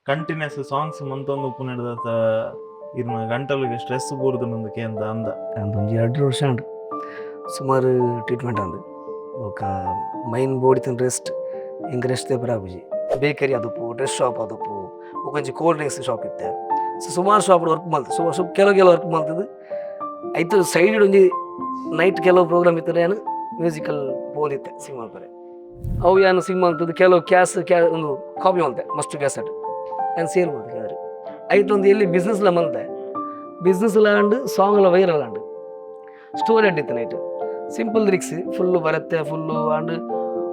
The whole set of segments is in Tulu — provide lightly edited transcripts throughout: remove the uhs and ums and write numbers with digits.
ಕಂಟಿನ್ಯೂಸ್ ಸಾಂಗ್ಸ್ ಮಂತೊಂದು ಉಪ್ಪುನೆಡ್ದಾತ ಇರ್ನ ಗಂಟಲುಗ್ ಸ್ಟ್ರೆಸ್ ಬೂರ್ದುಂಡು ಕೇಂದ ಅಂದ. ಒಂಜಿ ರಡ್ಡ್ ವರ್ಷ ಆಂಡ್ ಸುಮಾರು ಟ್ರೀಟ್ಮೆಂಟ್ ಆಂಡ್ ಬೊಕ ಮೈನ್ ಬೋಡಿತ್ತಿನ ರೆಸ್ಟ್ ಎಂಕ್ ರೆಸ್ಟ್ ದೆಪ್ಪರೆ ಆಪುಜಿ ಬೇಕರಿ ಆದುಪ್ಪು ಡ್ರೆಸ್ ಶಾಪ್ ಆದುಪ್ಪು ಬೊಕೊಂಜಿ ಕೋಲ್ಡ್ ಡ್ರಿಂಕ್ಸ್ ಶಾಪ್ ಇತ್ತೆ ಸೊ ಸುಮಾರು ಶಾಪ್ ವರ್ಕ್ ಮಲ್ತ್ ಸುಮಾರು ಕೆಲವು ಕೆಲವು ವರ್ಕ್ ಮಲ್ತುದು ಐತ ಸೈಡ್ ಒಂಜಿ ನೈಟ್ ಕೆಲವು ಪ್ರೋಗ್ರಾಮ್ ಇತ್ತುಂಡ ಯಾನ್ ಮ್ಯೂಸಿಕಲ್ ಪೋವೊಂದಿತ್ತೆ ಸಿಂಗ್ ಮಲ್ಪರೆ ಅವು ಯಾನ್ ಸಿಂಗ್ ಮಲ್ತುದು ಕೆಲವು ಕ್ಯಾಸ್ ಕ್ಯಾ ಉಂದು ಕಾಪಿ ಮಲ್ತೆ ಮಸ್ತ್ ಕ್ಯಾಸೆಟ್ ಯಾನ್ ಸೇಲ್ ಮಲ್ತೆ ಕೆಲವರು ಐಟ್ ಒಂದು ಎಲ್ಲಿ ಬಿಸ್ನೆಸ್ಲ ಮಲ್ತೆ ಬಿಸ್ನೆಸ್ಲ ಆಂಡ್ ಸಾಂಗ್ಲ ವೈರಲ್ ಆಂಡ್ ಸ್ಟೋರಿ ಇತ್ತು ನೈಟ್ ಸಿಂಪಲ್ ಲಿರಿಕ್ಸ್ ಫುಲ್ಲು ಬರುತ್ತೆ ಫುಲ್ಲು ಆಂಡ್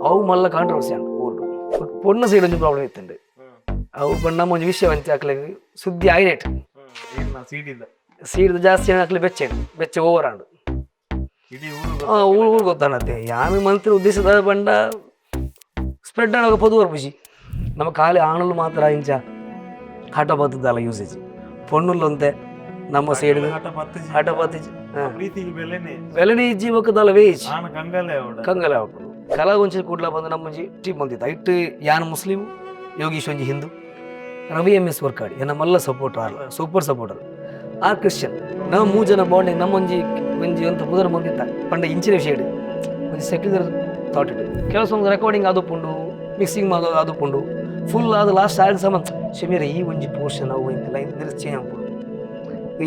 ಅವು ಮಲ್ಲ ಕಾಂಟ್ರವರ್ಸಿ ಆಂಡ್ ಊರ್ಡು ಬಟ್ ಪೊಣ್ಣ ಸೈಡ್ ಒಂಜಿ ಪ್ರಾಬ್ಲಮ್ ಇತ್ತುಂಡು ಅವು ಪಂಡ ನಮ್ಮ ಒಂಜಿ ವಿಷಯ ಒಂಚಿ ಅಕ್ಲೆಗ್ ಸುದ್ದಿ ಆಯ್ನೇಟ್ ಇರ್ನ ಸೀಡಿದ ಸೀಡ್ದ ಜಾಸ್ತಿ ಅಕ್ಲೆ ಬೆಚ್ಚ ಬೆಚ್ಚ ಓವರ್ ಆಂಡ್ ಇಡೀ ಊರು ಆ ಊರು ಊರು ಗೊತ್ತಾನತ್ತೆ ಯಾನ್ ಮಂತ್ರ ಉದ್ದೇಶದ ಪಂಡ ಸ್ಪ್ರೆಡ್ ಆನಗ ಪೊದು ಬರ್ಪುಜಿ ನಮ್ಮ ಖಾಲಿ ಆಣಲು ಮಾತ್ರ ಇಂಚ ಹಠ ಬತ್ತದಲ್ಲ ಯೂಸೇಜ್ ಪೊಣ್ಣುಲ್ಲಂತೆ ನಮ್ಮ ಸೈಡ್ ಹಠ ಪತ್ತಿಜಿ. ಹಠ ಪತ್ತಿಜಿ ಪ್ರೀತಿಗೆ ಬೆಲೆನೆ ಬೆಲೆನೇ ಇಜ್ಜಿ ಬೊಕ್ಕದಲ್ಲ ವೇಜ್ ಆನ ಕಂಗಲೆ ಅವಡ ಕಂಗಲ ಆಪುಂಡು ಕಲಾಗೊಂಚಿ ಕೂಡ್ಲ ಬಂದು ನಮ್ಮೊಂಜಿ ಟೀಮ್ ಬಂದಿತ್ತು ಐಟ್ ಯಾನ್ ಮುಸ್ಲಿಂ ಯೋಗೀಶ್ ಒಂಜಿ ಹಿಂದೂ ರವಿ ಎಂ ಎಸ್ ವರ್ಕಾಡಿ ಎನ್ನ ಮಲ್ಲ support are super supporter R Christian ನಮ್ಮ ಮೂರು ಜನ ಬಾಂಡಿಂಗ್ ನಮ್ಮೊಂಜಿ ಒಂಜಿ ಅಂತ ಪುದರ್ ಬಂದಿತ್ತ ಪಂಡ ಇಂಚಿನ ವಿಷಯ ಒಂಜಿ ಸೆಕ್ಯುಲರ್ ಥಾಟ್ ಇಟ್ಟು ಕೆಲವು ಸಾಂಗ್ ರೆಕಾರ್ಡಿಂಗ್ ಆದುಪ್ಪುಂಡು ಮಿಕ್ಸಿಂಗ್ ಮಾಡೋದು ಆದುಪ್ಪುಂಡು ಫುಲ್ ಆದ ಲಾಸ್ಟ್ ಆಗ ಸಮ ಶಮೀರ ಈ ಒಂಜಿ ಪೋರ್ಷನ್ ಅವು ಇಂತ ಲೈನ್ ಚೇಂಜ್ ಆಪುಂಡು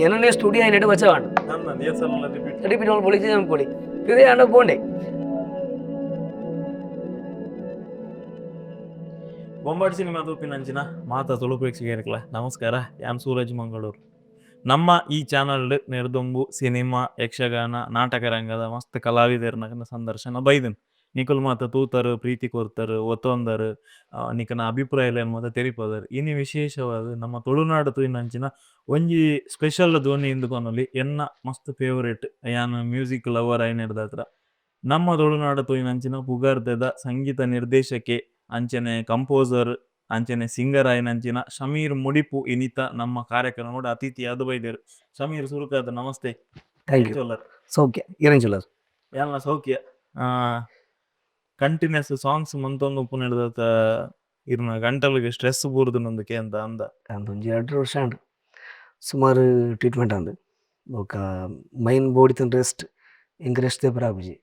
ಏನನ್ನೇ ಸ್ಟುಡಿಯೋ ನೆಡು ಬಚಾವಂಡು ನನ್ನ ದೇವಸ್ಥಾನ ರಿಪೀಟ್ ರಿಪೀಟ್ ಮಾಡಿ ಚೇಂಜ್ ಅನ್ಕೊಳ್ಳಿ ಇದೇ ಅಣ್ಣ ಬೋಂಡೆ ಬೊಂಬಾಟ್ ಸಿನಿಮಾ ತೂಪಿನಂಚಿನ ಮಾತಾ ತುಳು ಪ್ರೇಕ್ಷಕರಿಕ್ಲ ನಮಸ್ಕಾರ. ಯಾನ್ ಸೂರಜ್ ಮಂಗಳೂರು. ನಮ್ಮ ಈ ಚಾನಲ್ ನೆರ್ದೊಂಬು ಸಿನಿಮಾ, ಯಕ್ಷಗಾನ, ನಾಟಕ ರಂಗದ ಮಸ್ತ್ ಕಲಾವಿದರ್ನ ಸಂದರ್ಶನ ಬೈದನ್. ನಿಕುಲು ಮಾತ ತೂತರು, ಪ್ರೀತಿ ಕೊರ್ತರು, ಒತ್ತೊಂದರು, ನಿಕನ ಅಭಿಪ್ರಾಯಲೇನ್ ಮಾತ ತೆರಿಪದರು. ಇನಿ ವಿಶೇಷವಾದ ನಮ್ಮ ತುಳುನಾಡು ತೂಯಿನಂಚಿನ ಒಂಜಿ ಸ್ಪೆಷಲ್ ಧ್ವನಿ ಇಂದು ಪನೊಲಿ ಎನ್ನ ಮಸ್ತ್ ಫೇವರೇಟ್ ಯಾನ್ ಮ್ಯೂಸಿಕ್ ಲವರ್ ಆಯಿನೆಡ್ದಾತ್ರ ನಮ್ಮ ತುಳುನಾಡು ತೂಯಿನಂಚಿನ ಪುಗರ್ತೆದ ಸಂಗೀತ ನಿರ್ದೇಶಕೆ ಅಂಚನೆ ಕಂಪೋಸರ್ ಅಂಚನೆ ಸಿಂಗರ್ ಆಯಿನಂಚಿನ ಶಮೀರ್ ಮುಡಿಪು ಇನಿತ ನಮ್ಮ ಕಾರ್ಯಕ್ರಮದ ಅತಿಥಿಯಾದ ಬೈದೆರ್. ಶಮೀರ್ ಸುರುಕಾದ ನಮಸ್ತೆ. Thank you. ಸೌಖ್ಯ ಇರಂಜುಲರ್ ಯಾನ್ಲ ಸೌಖ್ಯ. ಕಂಟಿನ್ಯೂಸ್ ಸಾಂಗ್ಸ್ ಮಂತೊಂದು ಉಪ್ಪುನೆಡ್ದಾತ ಇರ್ನ ಗಂಟಲುಗ್ ಸ್ಟ್ರೆಸ್ ಬೂರ್ದುಂಡು ಕೇಂದ ಅಂದ. ಒಂಜಿ ರಡ್ಡ್ ವರ್ಷ ಆಂಡ್ ಸುಮಾರು ಟ್ರೀಟ್ಮೆಂಟ್ ಆಂಡ್ ಬೊಕ ಮೈನ್ ಬೋಡಿತ್ತಿನ ರೆಸ್ಟ್ ಎಂಕ್ ರೆಸ್ಟ್ ದೆಪ್ಪರೆ ಆಪುಜಿ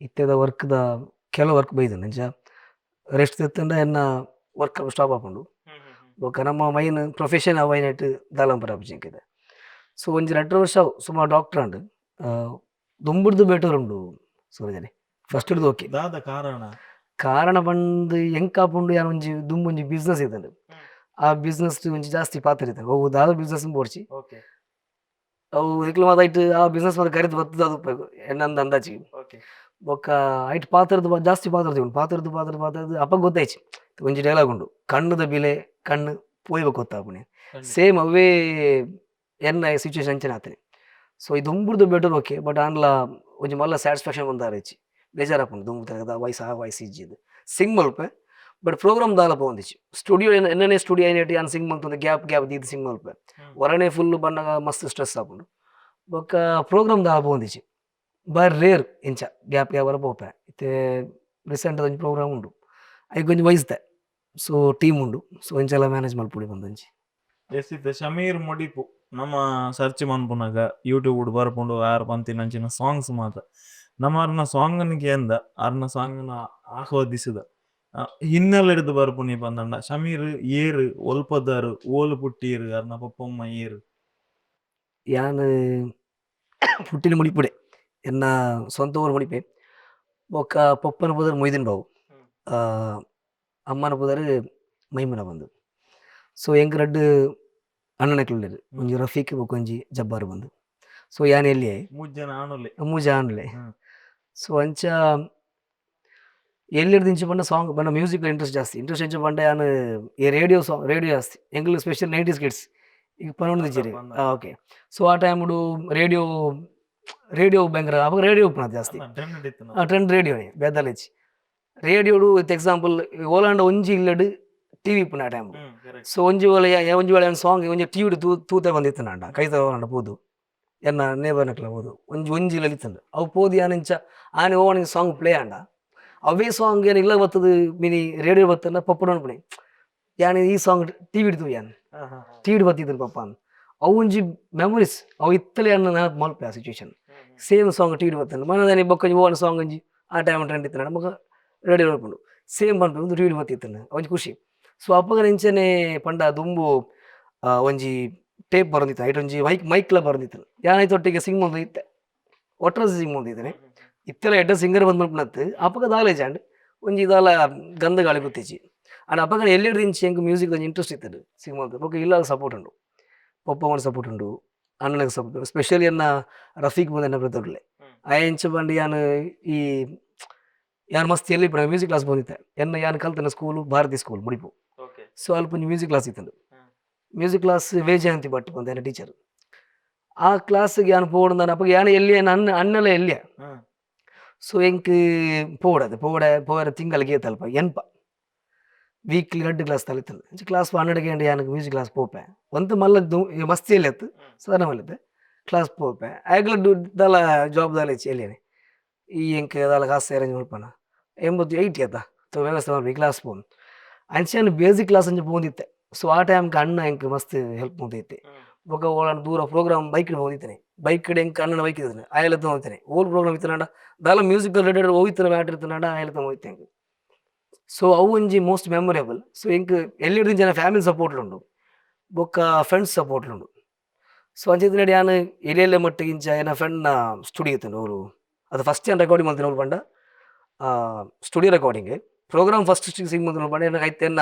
ಇತ್ತೆದ ವರ್ಕ್ದ ಕೆಲವು ವರ್ಕ್ ಬೈದ್ಂಡ್ ಅಂಚ ರೆಸ್ಟ್ ದೆತ್ತುಂಡ ಎನ್ನ ವರ್ಕ್ ಸ್ಟಾಪ್ ಆಪುಂಡು ಬೊಕ ನಮ್ಮ ಮೈನ್ ಪ್ರೊಫೆಷನ್ ಅವು ಆಯಿನೆಟ್ ದಾಲ ಮನ್ಪರೆ ಆಪುಜಿ ಎಂಕ್ ಇತ್ತೆ ಸೊ ಒಂಜಿ ರಡ್ಡ್ ವರ್ಷ ಆವು ಸುಮಾರು ಡಾಕ್ಟರ್ ಆಂಡ್ ದುಂಬುಡ್ದು ಬೆಟರ್ ಉಂಡು ಸೂರಜನೆ ಫಸ್ಟ್ ಡ್ದು ಓಕೆ ದಾದ ಕಾರಣ ಕಾರಣ ಪಂದ್ ಎಂಕ್ ಆಪುಂಡು ಯಾನ್ ಒಂಜಿ ದುಂಬು ಒಂಜಿ ಬಿಸ್ನೆಸ್ ಇತ್ತುಂಡು ಆ ಬಿಸ್ನೆಸ್ ಒಂಜಿ ಜಾಸ್ತಿ ಪಾತ್ರ ಇತ್ತುಂಡು ಅವು ದಾದ ಬಿಸ್ನೆಸ್ ಬೋಡ್ಚಿ ಓಕೆ ಅವು ನಿಕ್ಲು ಮಾತ ಐಟ್ ಆ ಬಿಸ್ನೆಸ್ ಮಾತ ಕರಿದ್ ಬತ್ತುದು ಅದು ಎನ್ನಂದ್ ಅಂದಾಜಿ ಬೊಕ್ಕ ಐಟ್ ಪಾತ್ರದ ಜಾಸ್ತಿ ಪಾತ್ರ ಉಂಡು ಪಾತ್ರದ ಪಾತ್ರ ಪಾತ್ರದ ಅಪ್ಪ ಗೊತ್ತಾಯ್ಚಿ ಒಂಜಿ ಡೈಲಾಗ್ ಉಂಡು ಕಣ್ಣುದ ಬಿಲೆ ಕಣ್ಣು ಪೋಯ್ಬೇಕು ಗೊತ್ತಾಪುಣೆ ಸೇಮ್ ಅವೇ ಎನ್ನ ಸಿಚುವೇಶನ್ ಅಂಚನೆ ಆತನೆ ಸೊ ಇದು ದುಂಬುಡ್ದು ಬೆಟರ್ ಓಕೆ ಬಟ್ ಆಂಡ್ಲ ಒಂಜಿ ಮಲ್ಲ ಸ್ಯಾಟಿಸ್ಫ್ಯಾಕ್ಷನ್ ಬಂದಾರೈಚಿ ಬೇಜಾರಾಪುಂಡು ದುಂಬು ತಿರ್ಗದ ವಾಯ್ಸ್ ಆ ವಾಯ್ಸ್ ಇಜ್ಜಿದ್ ಸಿಂಗ್ ಮಲ್ಪೆ ಬಟ್ ಪ್ರೋಗ್ರಾಮ್ ದಾಲ ಪೋವೊಂದಿಜ್ಜಿ ಸ್ಟುಡಿಯೋ ಎನ್ನನೇ ಸ್ಟುಡಿಯೋ ಐನೆಟ್ ಯಾನ್ ಸಿಂಗ್ ಮಲ್ತೊಂದು ಗ್ಯಾಪ್ ಗ್ಯಾಪ್ ದೀದ್ ಸಿಂಗ್ ಮಲ್ಪೆ ಹೊರನೇ ಫುಲ್ ಬನ್ನಗ ಮಸ್ತ್ ಸ್ಟ್ರೆಸ್ ಆಪುಂಡು ಬೊಕ್ಕ ಪ್ರೋಗ್ರಾಮ್ ದಾಲ ಪೋವೊಂದಿಜ್ಜಿ ಬಾರಿ ರೇರ್ ಇಂಚ ಗ್ಯಾಪ್ ಗ್ಯಾಪ್ ವರ ಪೋಪೆ ಇತ್ತೆ ರೀಸೆಂಟ್ ಒಂಜಿ ಪ್ರೋಗ್ರಾಮ್ ಉಂಡು ಐಕ್ ಒಂಜಿ ವಹಿಸ್ದೆ ಸೊ ಟೀಮ್ ಉಂಡು ಸೊ ಇಂಚೆಲ್ಲ ಮ್ಯಾನೇಜ್ ಮಲ್ಪೊಡಿ ಬಂದಂಚಿ. ಎಸ್ ಇತ್ತೆ ಶಮೀರ್ ಮುಡಿಪು ನಮ್ಮ ಸರ್ಚ್ ಮನ್ಪುನಗ ಯೂಟ್ಯೂಬ್ ಬರ್ಪುಂಡು ಆರ್ ಪಂತಿನಂಚಿನ ಸಾಂಗ್ಸ್ ಮಾತ ನಮ್ಮ ಅರ್ನ ಸಾಂಗ್ ನ್ ಕೇಂದ ಅರ್ನ ಸಾಂಗ್ ನ್ ಆಸ್ವಾದಿಸಿದ ಹಿನ್ನೆಲೆ ಹಿಡ್ದು ಬರ್ಪುನಿ ಪಂದಂಡ ಶಮೀರ್ ಏರ್ ಒಲ್ಪದಾರ್ ಓಲು ಪುಟ್ಟೀರ್ ಅರ್ನ ಪಪ್ಪಮ್ಮ ಏರ್ ಯಾನ್ ಪುಟ್ಟಿನ ಮುಡಿಪುಡೆ ಎನ್ನ ಸ್ವಂತ ಊರು ಮುಡಿಪೆ ಬೊಕ್ಕ ಪೊಪ್ಪನ ಪುದರ್ ಮೊಯ್ದಿನ್ ಬಾವು ಅಮ್ಮನ ಪುದರ್ ಮೈಮುನ ಬಂದು ಸೊ ಎಂಕ್ ರಡ್ಡ್ ಅಣ್ಣನಕುಲು ಉಲ್ಲೆರ್ ಒಂಜಿ ರಫೀಕ್ ಬೊಕ್ಕ ಒಂಜಿ ಜಬ್ಬಾರ್ ಬಂದು ಸೊ ಯಾನ್ ಎಲ್ಯೆ ಮೂಜಿ ಜನ ಆಣುಲೆ ಮೂಜಿ ಆಣುಲೆ ಸೊ ಅಂಚ ಎಲ್ಲಿರ್ದು ಇಂಚ ಪಂಡ ಸಾಂಗ್ ಪಂಡ ಮ್ಯೂಸಿಕ್ ಇಂಟ್ರೆಸ್ಟ್ ಜಾಸ್ತಿ ಇಂಟ್ರೆಸ್ಟ್ ಎಂಚ ಪಂಡ ಯಾನ್ ಈ ರೇಡಿಯೋ ಸಾಂಗ್ ರೇಡಿಯೋ ಜಾಸ್ತಿ ಎಂಕ್ಲು ಸ್ಪೆಷಲ್ 90ಸ್ ಕಿಡ್ಸ್ ಈಗ ಪನೊಂದಿಜ್ಜೆರ್ ಓಕೆ ಸೊ ಆ ಟೈಮುಡು ರೇಡಿಯೋ ರೇಡಿಯೋ ಭಯಂಕರ ಅವಾಗ ರೇಡಿಯೋ ಉಪ್ಪುನದು ಜಾಸ್ತಿ ಟ್ರೆಂಡ್ ರೇಡಿಯೋನೇ ಬೇದಲೇಜ್ ರೇಡಿಯೋಡು ವಿತ್ ಎಕ್ಸಾಂಪಲ್ ಓಲಾಂಡ ಒಂಜಿ ಇಲ್ಲಡ್ ಟಿವಿ ಇಪ್ಪುನ ಆ ಟೈಮ್ ಸೊ ಒಂಜಿ ವೇಳೆ ಒಂಜಿ ವೇಳೆ ಸಾಂಗ್ ಒಂಜಿ ಟಿವಿಡ್ ತೂ ತೂತೆ ಬಂದಿತ್ತನಾಂಡ ಕೈತ ಓಲಾಂಡ ಪೋದು ಎನ್ನ ನೇಬರ್ನಕ್ಲ ಪೋದು ಒಂಜಿ ಒಂಜಿ ಇಲ್ಲಲ್ ಇತ್ತುಂಡು ಅವು ಪೋದು ಯಾನ್ ಇಂಚ ಆನೆ ಓವನ ಸಾಂಗ್ ಪ್ಲೇ ಆಂಡ ಅವೇ ಸಾಂಗ್ ಏನ್ ಇಲ್ಲ ಬತ್ತದು ಮಿನಿ ರೇಡಿಯೋ ಬತ್ತಲ್ಲ ಪಪ್ಪುಡ ಅನ್ಪುಣೆ ಯಾನ್ ಈ ಸಾಂಗ್ ಟಿವಿಡ್ ತೂಯಾನ್, ಟಿವಿಡ್ ಬತ್ತಿತ್ತ್ಂಡ್ ಪಪ್ಪ. ಅವು ಒಂಜಿ ಮೆಮೊರೀಸ್. ಅವು ಇತ್ತಲೆ ಯಾನ್ ನೆನಪು ಮಲ್ಪೆ ಆ situation. Same song ಟಿವಿಡ್ ಬತ್ತಂಡ್ ಮನದಾನಿ. ಬೊಕ್ಕ ಓವನ್ ಸಾಂಗ್ ಒಂಜಿ ಆ ಟೈಮ್ ಟ್ರೆಂಡ್ ಇತ್ತಿನ ಬೊಕ್ಕ ರೆಡಿ ಬರ್ಪುಂಡು. ಸೇಮ್ ಪನ್ಪೆ, ಉಂದು ಟಿವಿಡ್ ಬತ್ತಿತ್ತ್ಂಡ್, ಒಂಜಿ ಖುಷಿ. ಸೊ ಅಪಗ ಇಂಚನೆ ಪಂಡ ದುಂಬು ಒಂಜಿ ಟೇಪ್ ಬರೊಂದಿತ್ತು, ಐಟ್ ಒಂಜಿ ಮೈಕ್ ಮೈಕ್ಲ ಬರೊಂದಿತ್ತು. ಯಾನ್ ಐತೊಟ್ಟಿಗೆ ಸಿಂಗ್ ಮಲ್ತೊಂದು ಇತ್ತೆ, ಒಟ್ರಾಸಿ ಸಿಂಗ್ ಮಲ್ತಿದ್ದೇನೆ. ಇತ್ತೆಲ ಎಡ್ಡೆ ಸಿಂಗರ್ ಬಂದ್ ಮಲ್ಪುನತ್ತು. ಅಪಗ ದಾಲ ಇಜ್ಜಾಂಡ್, ಒಂಜಿ ದಾಲ ಗಂಧ ಗಾಳಿ ಗೊತ್ತಿಜ್ಜಿ. ಆಂಡ ಅಪಗ ಎಲ್ಲಿಡ್ದಿಂಚಿ ಎಂಕ್ ಮ್ಯೂಸಿಕ್ ಒಂಜಿ ಇಂಟ್ರೆಸ್ಟ್ ಇತ್ತುಂಡು ಸಿಂಗ್ ಮಲ್ತ್. ಬೊಕ್ಕ ಇಲ್ಲಲ್ ಸಪೋರ್ಟ್ ಉಂಡು, ಪೊಪ್ಪ ಸಪೋರ್ಟ್ ಉಂಡು, ಅಣ್ಣನಿಗೆ ಸಪೋರ್ಟ್, ಸ್ಪೆಷಲಿ ಎನ್ನ ರಫೀಕ್ ಬಂದ ಎನ್ನ ಬ್ರದರ್ಲೆ. ಆಯೆ ಎಂಚ ಪಂಡ, ಯಾನ್ ಈ ಯಾನ್ ಮಸ್ತ್ ಎಲ್ಲಿ ಮ್ಯೂಸಿಕ್ ಕ್ಲಾಸ್ ಬಂದಿತ್ತೆ. ಎನ್ನ ಯಾನ್ ಕಲ್ತನ school Bharati school, Mudipu. So ಅಲ್ಪ ಒಂಜಿ ಮ್ಯೂಸಿಕ್ ಕ್ಲಾಸ್ ಇತ್ತುಂಡು. ಮ್ಯೂಸಿಕ್ ಕ್ಲಾಸ್ ವೇಜಯಂತಿ ಭಟ್ ಬಂದ ಎನ್ನ ಟೀಚರ್. ಆ ಕ್ಲಾಸ್ಗೆ ಯಾನ್ ಪೋವೊಡು ಅಪಗ ಯಾನ್ ಎಲ್ಲಿ ನನ್ನ ಅಣ್ಣಲ ಎಲ್ಲಿಯ. ಸೊ ಎಂಕ್ ಪೋವಡದು ಪೋವಡೆ ಪೋವರೆ ತಿಂಗಳಿಗೆ ತಲ್ಪ ಎನ್ಪ ವೀಕ್ಲಿ ರಡ್ಡ್ ಕ್ಲಾಸ್ ತಲಿತಂದು. ಅಂಚ ಕ್ಲಾಸ್ 12 ಗಂಟೆ ಯಾನ್ ಮ್ಯೂಸಿಕ್ ಕ್ಲಾಸ್ ಪೋಪೆ. ಒಂತೆ ಮಲ್ಲ ಮಸ್ತಿ ಎಲ್ಲಿ ಅತ್ತು, ಸಾಧಾರಣ ಮಲ್ಲಿತ್ತೆ ಕ್ಲಾಸ್ ಪೋಪೆ. ಆಗ್ಲ ದಾಲ ಜವಾಬ್ದಾರಿ ಇಚ್ಚಿ ಎಲ್ಲಿಯನೆ ಈ ಎಂಕ್ ದಾಲ ಕಾಸು ಅರೇಂಜ್ ಮಲ್ಪನ 80 80 ಅತ್ತ ಸೊ ವ್ಯವಸ್ಥೆ ಮಲ್ಪಿ ಕ್ಲಾಸ್ ಪೋನು. ಅಂಚ ಬೇಸಿಕ್ ಕ್ಲಾಸ್ ಅಂಚ ಪೋಂದಿತ್ತೆ. ಸೊ ಆ ಟೈಮ್ಗೆ ಅಣ್ಣ ಎಂಕ್ ಮಸ್ತ್ ಹೆಲ್ಪ್ ಮಲ್ತಿತ್ತೆ. ಬೊಕ್ಕ ಓಲಾಂಡ ದೂರ ಪ್ರೋಗ್ರಾಮ್ ಬೈಕ್ ಪೋದಿತ್ತೇನೆ. ಬೈಕ್ ಎಂಕ್ ಅಣ್ಣನ ಬೈಕ್ ಇತ್ತಿನ ಆಯಲ ಹೋಗ್ತೇನೆ. ಓಲ್ ಪ್ರೋಗ್ರಾಮ್ ಇತ್ತನಾಂಡ, ದಾಲ ಮ್ಯೂಸಿಕ್ ರಿಲೇಟೆಡ್ ಹೋಯ್ತನ ಮ್ಯಾಟರ್ ಇತ್ತನಾಂಡ ಆಯಲ ಹೋಯ್ತೆ ಎಂಕ್. ಸೊ ಅವು ಒಂಜಿ most memorable. So ಎಂಕ್ ಎಲ್ಲಿಡ್ದು ಜನ ಫ್ಯಾಮಿಲಿ ಸಪೋರ್ಟ್ ಉಂಡು, ಬೊಕ್ಕ ಫ್ರೆಂಡ್ಸ್ ಸಪೋರ್ಟ್ ಉಂಡು. ಸೊ ಅಂಚಿನ ಯಾನ್ ಎಲ್ಲೆಲ್ಲ ಮಟ್ಟಿಗೆ ಇಂಚ ಎನ್ನ ಫ್ರೆಂಡ್ನ ಸ್ಟುಡಿಯೋ ಇತ್ತು ಅವರು. ಅದು ಫಸ್ಟ್ ಏನು ರೆಕಾರ್ಡಿಂಗ್ ಮಲ್ತಿನ ಅವ್ರು ಪಂಡ studio recording program first Singh ಮಲ್ತಿನ ಪಂಡ ಎನ್ನ ಐತೆ ಎನ್ನ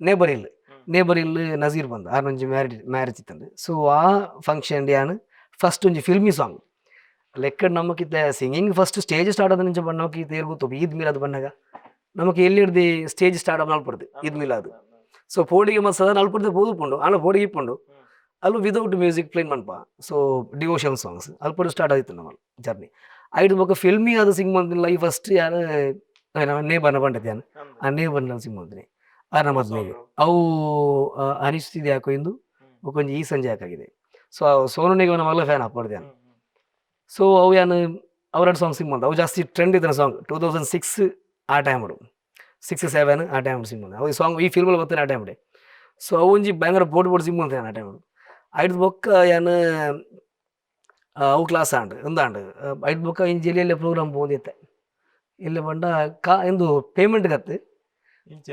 ನೇಬರ್ ಇಲ್ ನೇಬರ್ ಇಲ್ ನಜೀರ್ ಬಂದ ಆರ್ ಒಂಜಿ ಮ್ಯಾರೇಜ್ ಮ್ಯಾರೇಜ್ ಇತ್ತಂದು. ಸೊ ಆ ಫಂಕ್ಷನ್ ಯಾನ್ ಫಸ್ಟ್ ಒಂಜಿ ಫಿಲ್ಮಿ ಸಾಂಗ್ ಲೆಕ್ಕ. ನಮಕಿತ್ತೆ singing first stage start ಆದ ನಿಂಚ ಬಣ್ಣ ನಮಕ್ ಇತ್ತೆ ಗೊತ್ತು. ಈದ್ ಮಿಲಾದ್ ಬಣ್ಣಗ ನಮಕ್ ಎಲ್ಲಿ ಹಿಡ್ದು ಸ್ಟೇಜ್ ಸ್ಟಾರ್ಟ್ ನಲ್ಪಡ್ದು ಈದ್ ಮಿಲಾದ್. ಸೊ ಪೋಡಿಗೆ ಮತ್ತು ಸದಾ ನಲ್ಪಡ್ದು ಪೋದುಪುಂಡು. ಆಂಡ ಪೋಡಿಗೆ ಇಪ್ಪುಂಡು ಅಲ್ಲೂ without music plane ಮನ್ಪ. So devotion songs ಅಲ್ಪ ಸ್ಟಾರ್ಟ್ ಆಯಿತು ನಮ್ಮ ಜರ್ನಿ. ಐದು ಬೊಕ್ಕ ಫಿಲ್ಮಿ ಅದು ಸಿಂಗ್ ಮಲ್ತಿಲ್ಲ. ಈ ಫಸ್ಟ್ ಯಾರು ನೇಬರ್ನ ಬಂಡತೆ ಯಾನ್ ಆ ನೇಬರ್ನ ಸಿಂಗ್ ಮಲ್ತಿನಿ ಆರ್ನ ಮದ್ಮೆಗೆ. ಅವು ಅನಿಸ್ತಿದೆ ಯಾಕೋ ಇಂದು. ಬೊಕ್ಕ ಒಂಜಿ ಈ ಸಂಜೆ ಯಾಕಾಗಿದೆ. ಸೊ ಸೋನು ನಿಗಮನ ಮಲ್ಲ ಫ್ಯಾನ್ ಅಪ್ಪಡ್ದೆ. ಸೊ ಅವು ಯಾನ್ ಅವರೆರಡು ಸಾಂಗ್ ಸಿಂಗ್ ಮಲ್ತ. ಅವು ಜಾಸ್ತಿ ಟ್ರೆಂಡ್ ಇತ್ತಿನ ಸಾಂಗ್ 2006 ಆ ಟೈಮ್, 6 7 ಆ ಟೈಮ್ ಸಿಂಗ್ ಮಲ್ತ. ಅವು ಈ ಸಾಂಗ್ ಈ ಫಿಲ್ಮ್ ಬರ್ತಾನೆ ಆ ಟೈಮ್. ಸೊ ಅವು ಒಂಜಿ ಭಯಂಕರ ಬೋಟ್ ಬೋಟ್ ಸಿಂಗ್ ಮಲ್ತೇನೆ ಆ ಟೈಮ್. ಐದು ಬೊಕ್ಕ ಯಾನ್ ಅವು ಕ್ಲಾಸ್ ಆಂಡ್ ಉಂದಾಂಡ್. ಐದು ಬೊಕ್ಕ ಇಂಚ ಎಲ್ಲಿ ಪ್ರೋಗ್ರಾಮ್ ಪೋಂದಿತ್ತೆ. ಇಲ್ಲಿ ಪಂಡ ಕಾ ಇಂದು ಪೇಮೆಂಟ್ ಗತ್ತು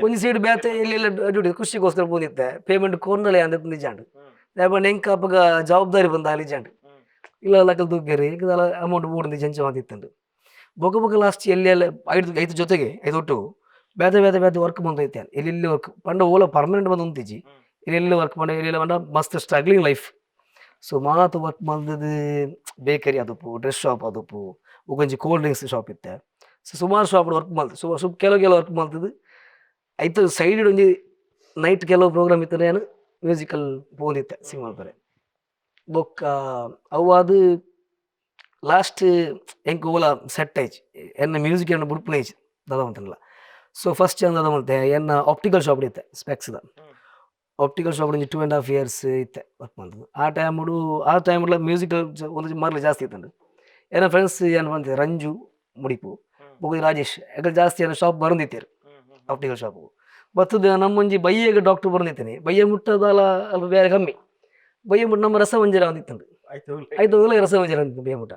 ಒಂಜಿ ಸೈಡ್ ಬೇತೆ ಎಲ್ಲಿ ಎಲ್ಲ ಡ್ಯೂಟಿ ಖುಷಿಗೋಸ್ಕರ ಪೋಂದಿತ್ತೆ. ಪೇಮೆಂಟ್ ಕೊರ್ನಲೆ ಅಂದ್ ನಿಜಾಂಡ್. ದಾಯೆ ಎಂಕ್ ಅಪಗ ಜವಾಬ್ದಾರಿ ಬಂದ ನಿಜಾಂಡ್ ಇಲ್ಲ ಲಕಲ್ ತೂಪೆರ್ ಎಂಕ್ ದಾಲ ಅಮೌಂಟ್ ಬೋಡು ಜಂಚ ಮಾತಿತ್ತಂಡು. ಬೊಕ ಬೊಕ ಲಾಸ್ಟ್ ಎಲ್ಲಿ ಎಲ್ಲ ಐದು ಐದು ಜೊತೆಗೆ ಐದು ಒಟ್ಟು ಬೇತೆ ಬೇತೆ ಬೇತೆ ವರ್ಕ್ ಬಂದೈತೆ. ಎಲ್ಲೆಲ್ಲಿ ವರ್ಕ್ ಪಂಡ ಓಲ ಪರ್ಮನೆಂಟ್ ಬಂದು ಉಂತಿಜಿ. ಎಲ್ಲೆಲ್ಲಿ ವರ್ಕ್ ಪಂಡ ಎಲ್ಲೆಲ್ಲ ಪಂಡ ಮಸ್ತ್ struggling life. So ಮಾತ ವರ್ಕ್ ಮಲ್ದದು ಬೇಕರಿ ಆದುಪ್ಪು, ಡ್ರೆಸ್ ಶಾಪ್ ಆದುಪ್ಪು, ಒಂಜಿ cold drinks shop ಇತ್ತೆ. ಸೊ ಸುಮಾರು ಶಾಪ್ ವರ್ಕ್ ಮಲ್ತು. ಸೊ ಸೊ ಕೆಲವು ಕೆಲವು ವರ್ಕ್ ಮಲ್ತದು. ಐತ ಸೈಡ್ ಒಂಜಿ ನೈಟ್ ಕೆಲವು ಪ್ರೋಗ್ರಾಮ್ ಇತ್ತು, ನಾನು ಮ್ಯೂಸಿಕಲ್ ಪೋಂದಿತ್ತೆ ಸಿಂಗ್ ಮಲ್ಪರೆ. ಬೊಕ್ಕ ಅವು ಅದು ಲಾಸ್ಟ್ ಎಂಕ್ ಓಲ ಸೆಟ್ ಆಯ್ತು, ಎನ್ನ ಮ್ಯೂಸಿಕ್ ಎನ್ನ ಬುಡ್ಪುನ ಐಚ್ ದಾದ ಮಂತನಲ್ಲ. ಸೊ ಫಸ್ಟ್ ದಾದ ಮಲ್ತೆ, ಎನ್ನ ಆಪ್ಟಿಕಲ್ ಶಾಪ್ ಇತ್ತೆ ಸ್ಪೆಕ್ಸ್ದ. ಆಪ್ಟಿಕಲ್ ಶಾಪ್ ಒಂಜಿ 2.5 ಇಯರ್ಸ್ ಇತ್ತೆ ವರ್ಕ್ ಮಲ್ತದು. ಆ ಟೈಮುಡು ಆ ಟೈಮ್ಲ ಮ್ಯೂಸಿಕಲ್ ಒಂಜಿ ಮರ್ಲ ಜಾಸ್ತಿ ಇತ್ತಂಡು. ಎನ್ನ ಫ್ರೆಂಡ್ಸ್ ಏನು ಬಂತೆ ರಂಜು ಮುಡಿಪು ಬೊಕ್ಕ ರಾಜೇಶ್ ಎಕಲ್ ಜಾಸ್ತಿ ಏನ ಶಾಪ್ ಬರಂದಿತ್ತೇರು. ಆಪ್ಟಿಕಲ್ ಶಾಪ್ ಬತ್ತದ ನಮ್ಮೊಂಜಿ ಬಯ್ಯಗೆ ಡಾಕ್ಟರ್ ಬರಂದಿತ್ತೇನೆ. ಬಯ್ಯ ಮುಟ್ಟದಾಲ ಅಲ್ಪ ಬೇರೆ ಕಮ್ಮಿ. ಬಯ್ಯ ಮುಟ್ಟ ನಮ್ಮ ರಸಮಂಜರಿ ಒಂದಿತ್ತಂಡು. ಆಯ್ತು, ಒಳ್ಳೆ ರಸಮಂಜರಿ ಅಂದಿತ್ತು ಬಯ್ಯ ಮುಟ್ಟ.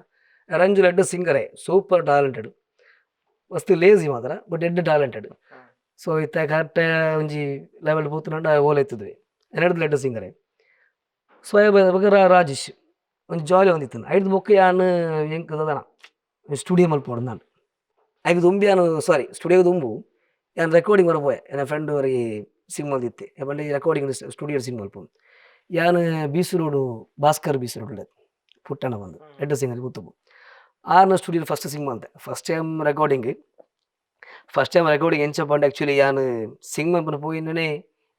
ರಂಜು ಎಡ್ಡೆ ಸಿಂಗರೇ, ಸೂಪರ್ ಟ್ಯಾಲೆಂಟೆಡ್. ಮಸ್ತ್ ಲೇಜಿ ಮಾತ್ರ, ಬಟ್ ಎಡ್ಡೆ ಟ್ಯಾಲೆಂಟೆಡ್. ಸೊ ಇತ್ತೆ ಕರೆಕ್ಟ್ ಒಂಜಿ ಲೆವೆಲ್ ಪೋತುನಂಡ ಓಲ ಇತ್ತದ್ವಿ ಎನ್ನಡ್ದು ಎಡ್ಡೆ ಸಿಂಗರೇ. ಸೊ ಬೊಕ್ಕ ರಾಜೇಶ್ ಒಂಜಿ ಜಾಲಿ ಒಂದಿತ್ತು. ಐದು ಬೊಕ್ಕ ಯಾನ್ ಎಂಕ್ ದಾದನ ಸ್ಟುಡಿಯೋ ಮಲ್ಪೊಡು ನಾನು ಐಕ್ ದುಂಬಿ ಯಾನ್ ಸಾರಿ ಸ್ಟುಡಿಯೋ ದುಂಬು ಯಾನ್ ರೆಕಾರ್ಡಿಂಗ್ ವರ ಪೋಯೆ. ಎನ್ನ ಫ್ರೆಂಡ್ ಅವರಿಗೆ ಸಿಂಗ್ ಮಲ್ದಿತ್ತೆ ಪಂಡ ರೆಕಾರ್ಡಿಂಗ್ ಸ್ಟುಡಿಯೋ ಸಿಂಗ್ ಮಲ್ಪು. ಯಾನ್ ಬೀಸು road Bhaskar Beesu road Puttanna ಬಂದು ಎಡ್ಡೆ ಸಿಂಗರ್ ಗೊತ್ತುಂಡು. ಆರ್ನ ಸ್ಟುಡಿಯೋ ಫಸ್ಟ್ ಸಿಂಗ್ ಮಲ್ತೆ. First time recording, first time recording ಎಂಚ ಪಂಡ ಆ್ಯಕ್ಚುಲಿ ಯಾನ್ ಸಿಂಗ್ ಮಲ್ಪುನ ಪೋಯಿನನೆ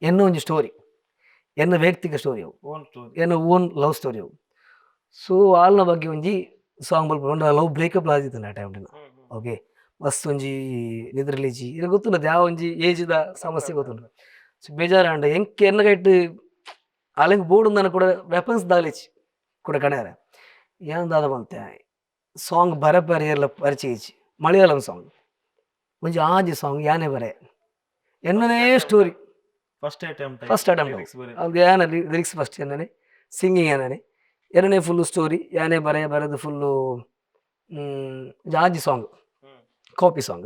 ಎನ್ನ ಒಂಜಿ ಸ್ಟೋರಿ, ಎನ್ನ ವೈಯಕ್ತಿಕ ಸ್ಟೋರಿ ಅವು, ಎನ್ನ own love story ಅವು. ಸೊ ಆಲ್ನ ಬಗ್ಗೆ ಒಂಜಿ ಸಾಂಗ್ ಮಲ್ಪುನ. ಲವ್ ಬ್ರೇಕಪ್ ಆದಿತ್ತು ಆ ಟೈಮ್. ಓಕೆ, ಮಸ್ತ್ ಒಂಜಿ ನಿದ್ರಲೇಜಿ ಇದು ಗೊತ್ತುಂಡು ಯಾವ ಒಂಜಿ ಏಜ್ದ ಸಮಸ್ಯೆ ಗೊತ್ತುಂಡು. ಸೊ ಬೇಜಾರಾಂಡ ಎಂಕ್ ಎನ್ನ ಕೈಟ್ ಆಲೆಂಗ್ ಬೋರ್ಡ್ ಕೂಡ ವೆಪನ್ಸ್ ದಾಲೇಚ್ ಕೂಡ ಕಣಾರ. ಯಾನ್ ದಾದ ಮಲ್ತೆ, ಸಾಂಗ್ ಬರಪರೆ ಎಲ್ಲ ಪರಿಚಯ ಇಜ್ಜಿ. ಮಲಯಾಳಂ ಸಾಂಗ್ ಒಂಜಿ ಆಜಿ ಸಾಂಗ್ ಯಾನೇ ಬರೆ, ಎನ್ನನೇ story. First attempt. First attempt. ಅದು ಯಾನ ಲಿರಿಕ್ಸ್ ಫಸ್ಟ್ ಏನೇ, ಸಿಂಗಿಂಗ್ ಏನೇ, ಎರಡನೇ ಫುಲ್ಲು ಸ್ಟೋರಿ ಯಾನೇ ಬರೆಯ ಬರೆದು ಫುಲ್ಲು ಜಾಜಿ song, copy song.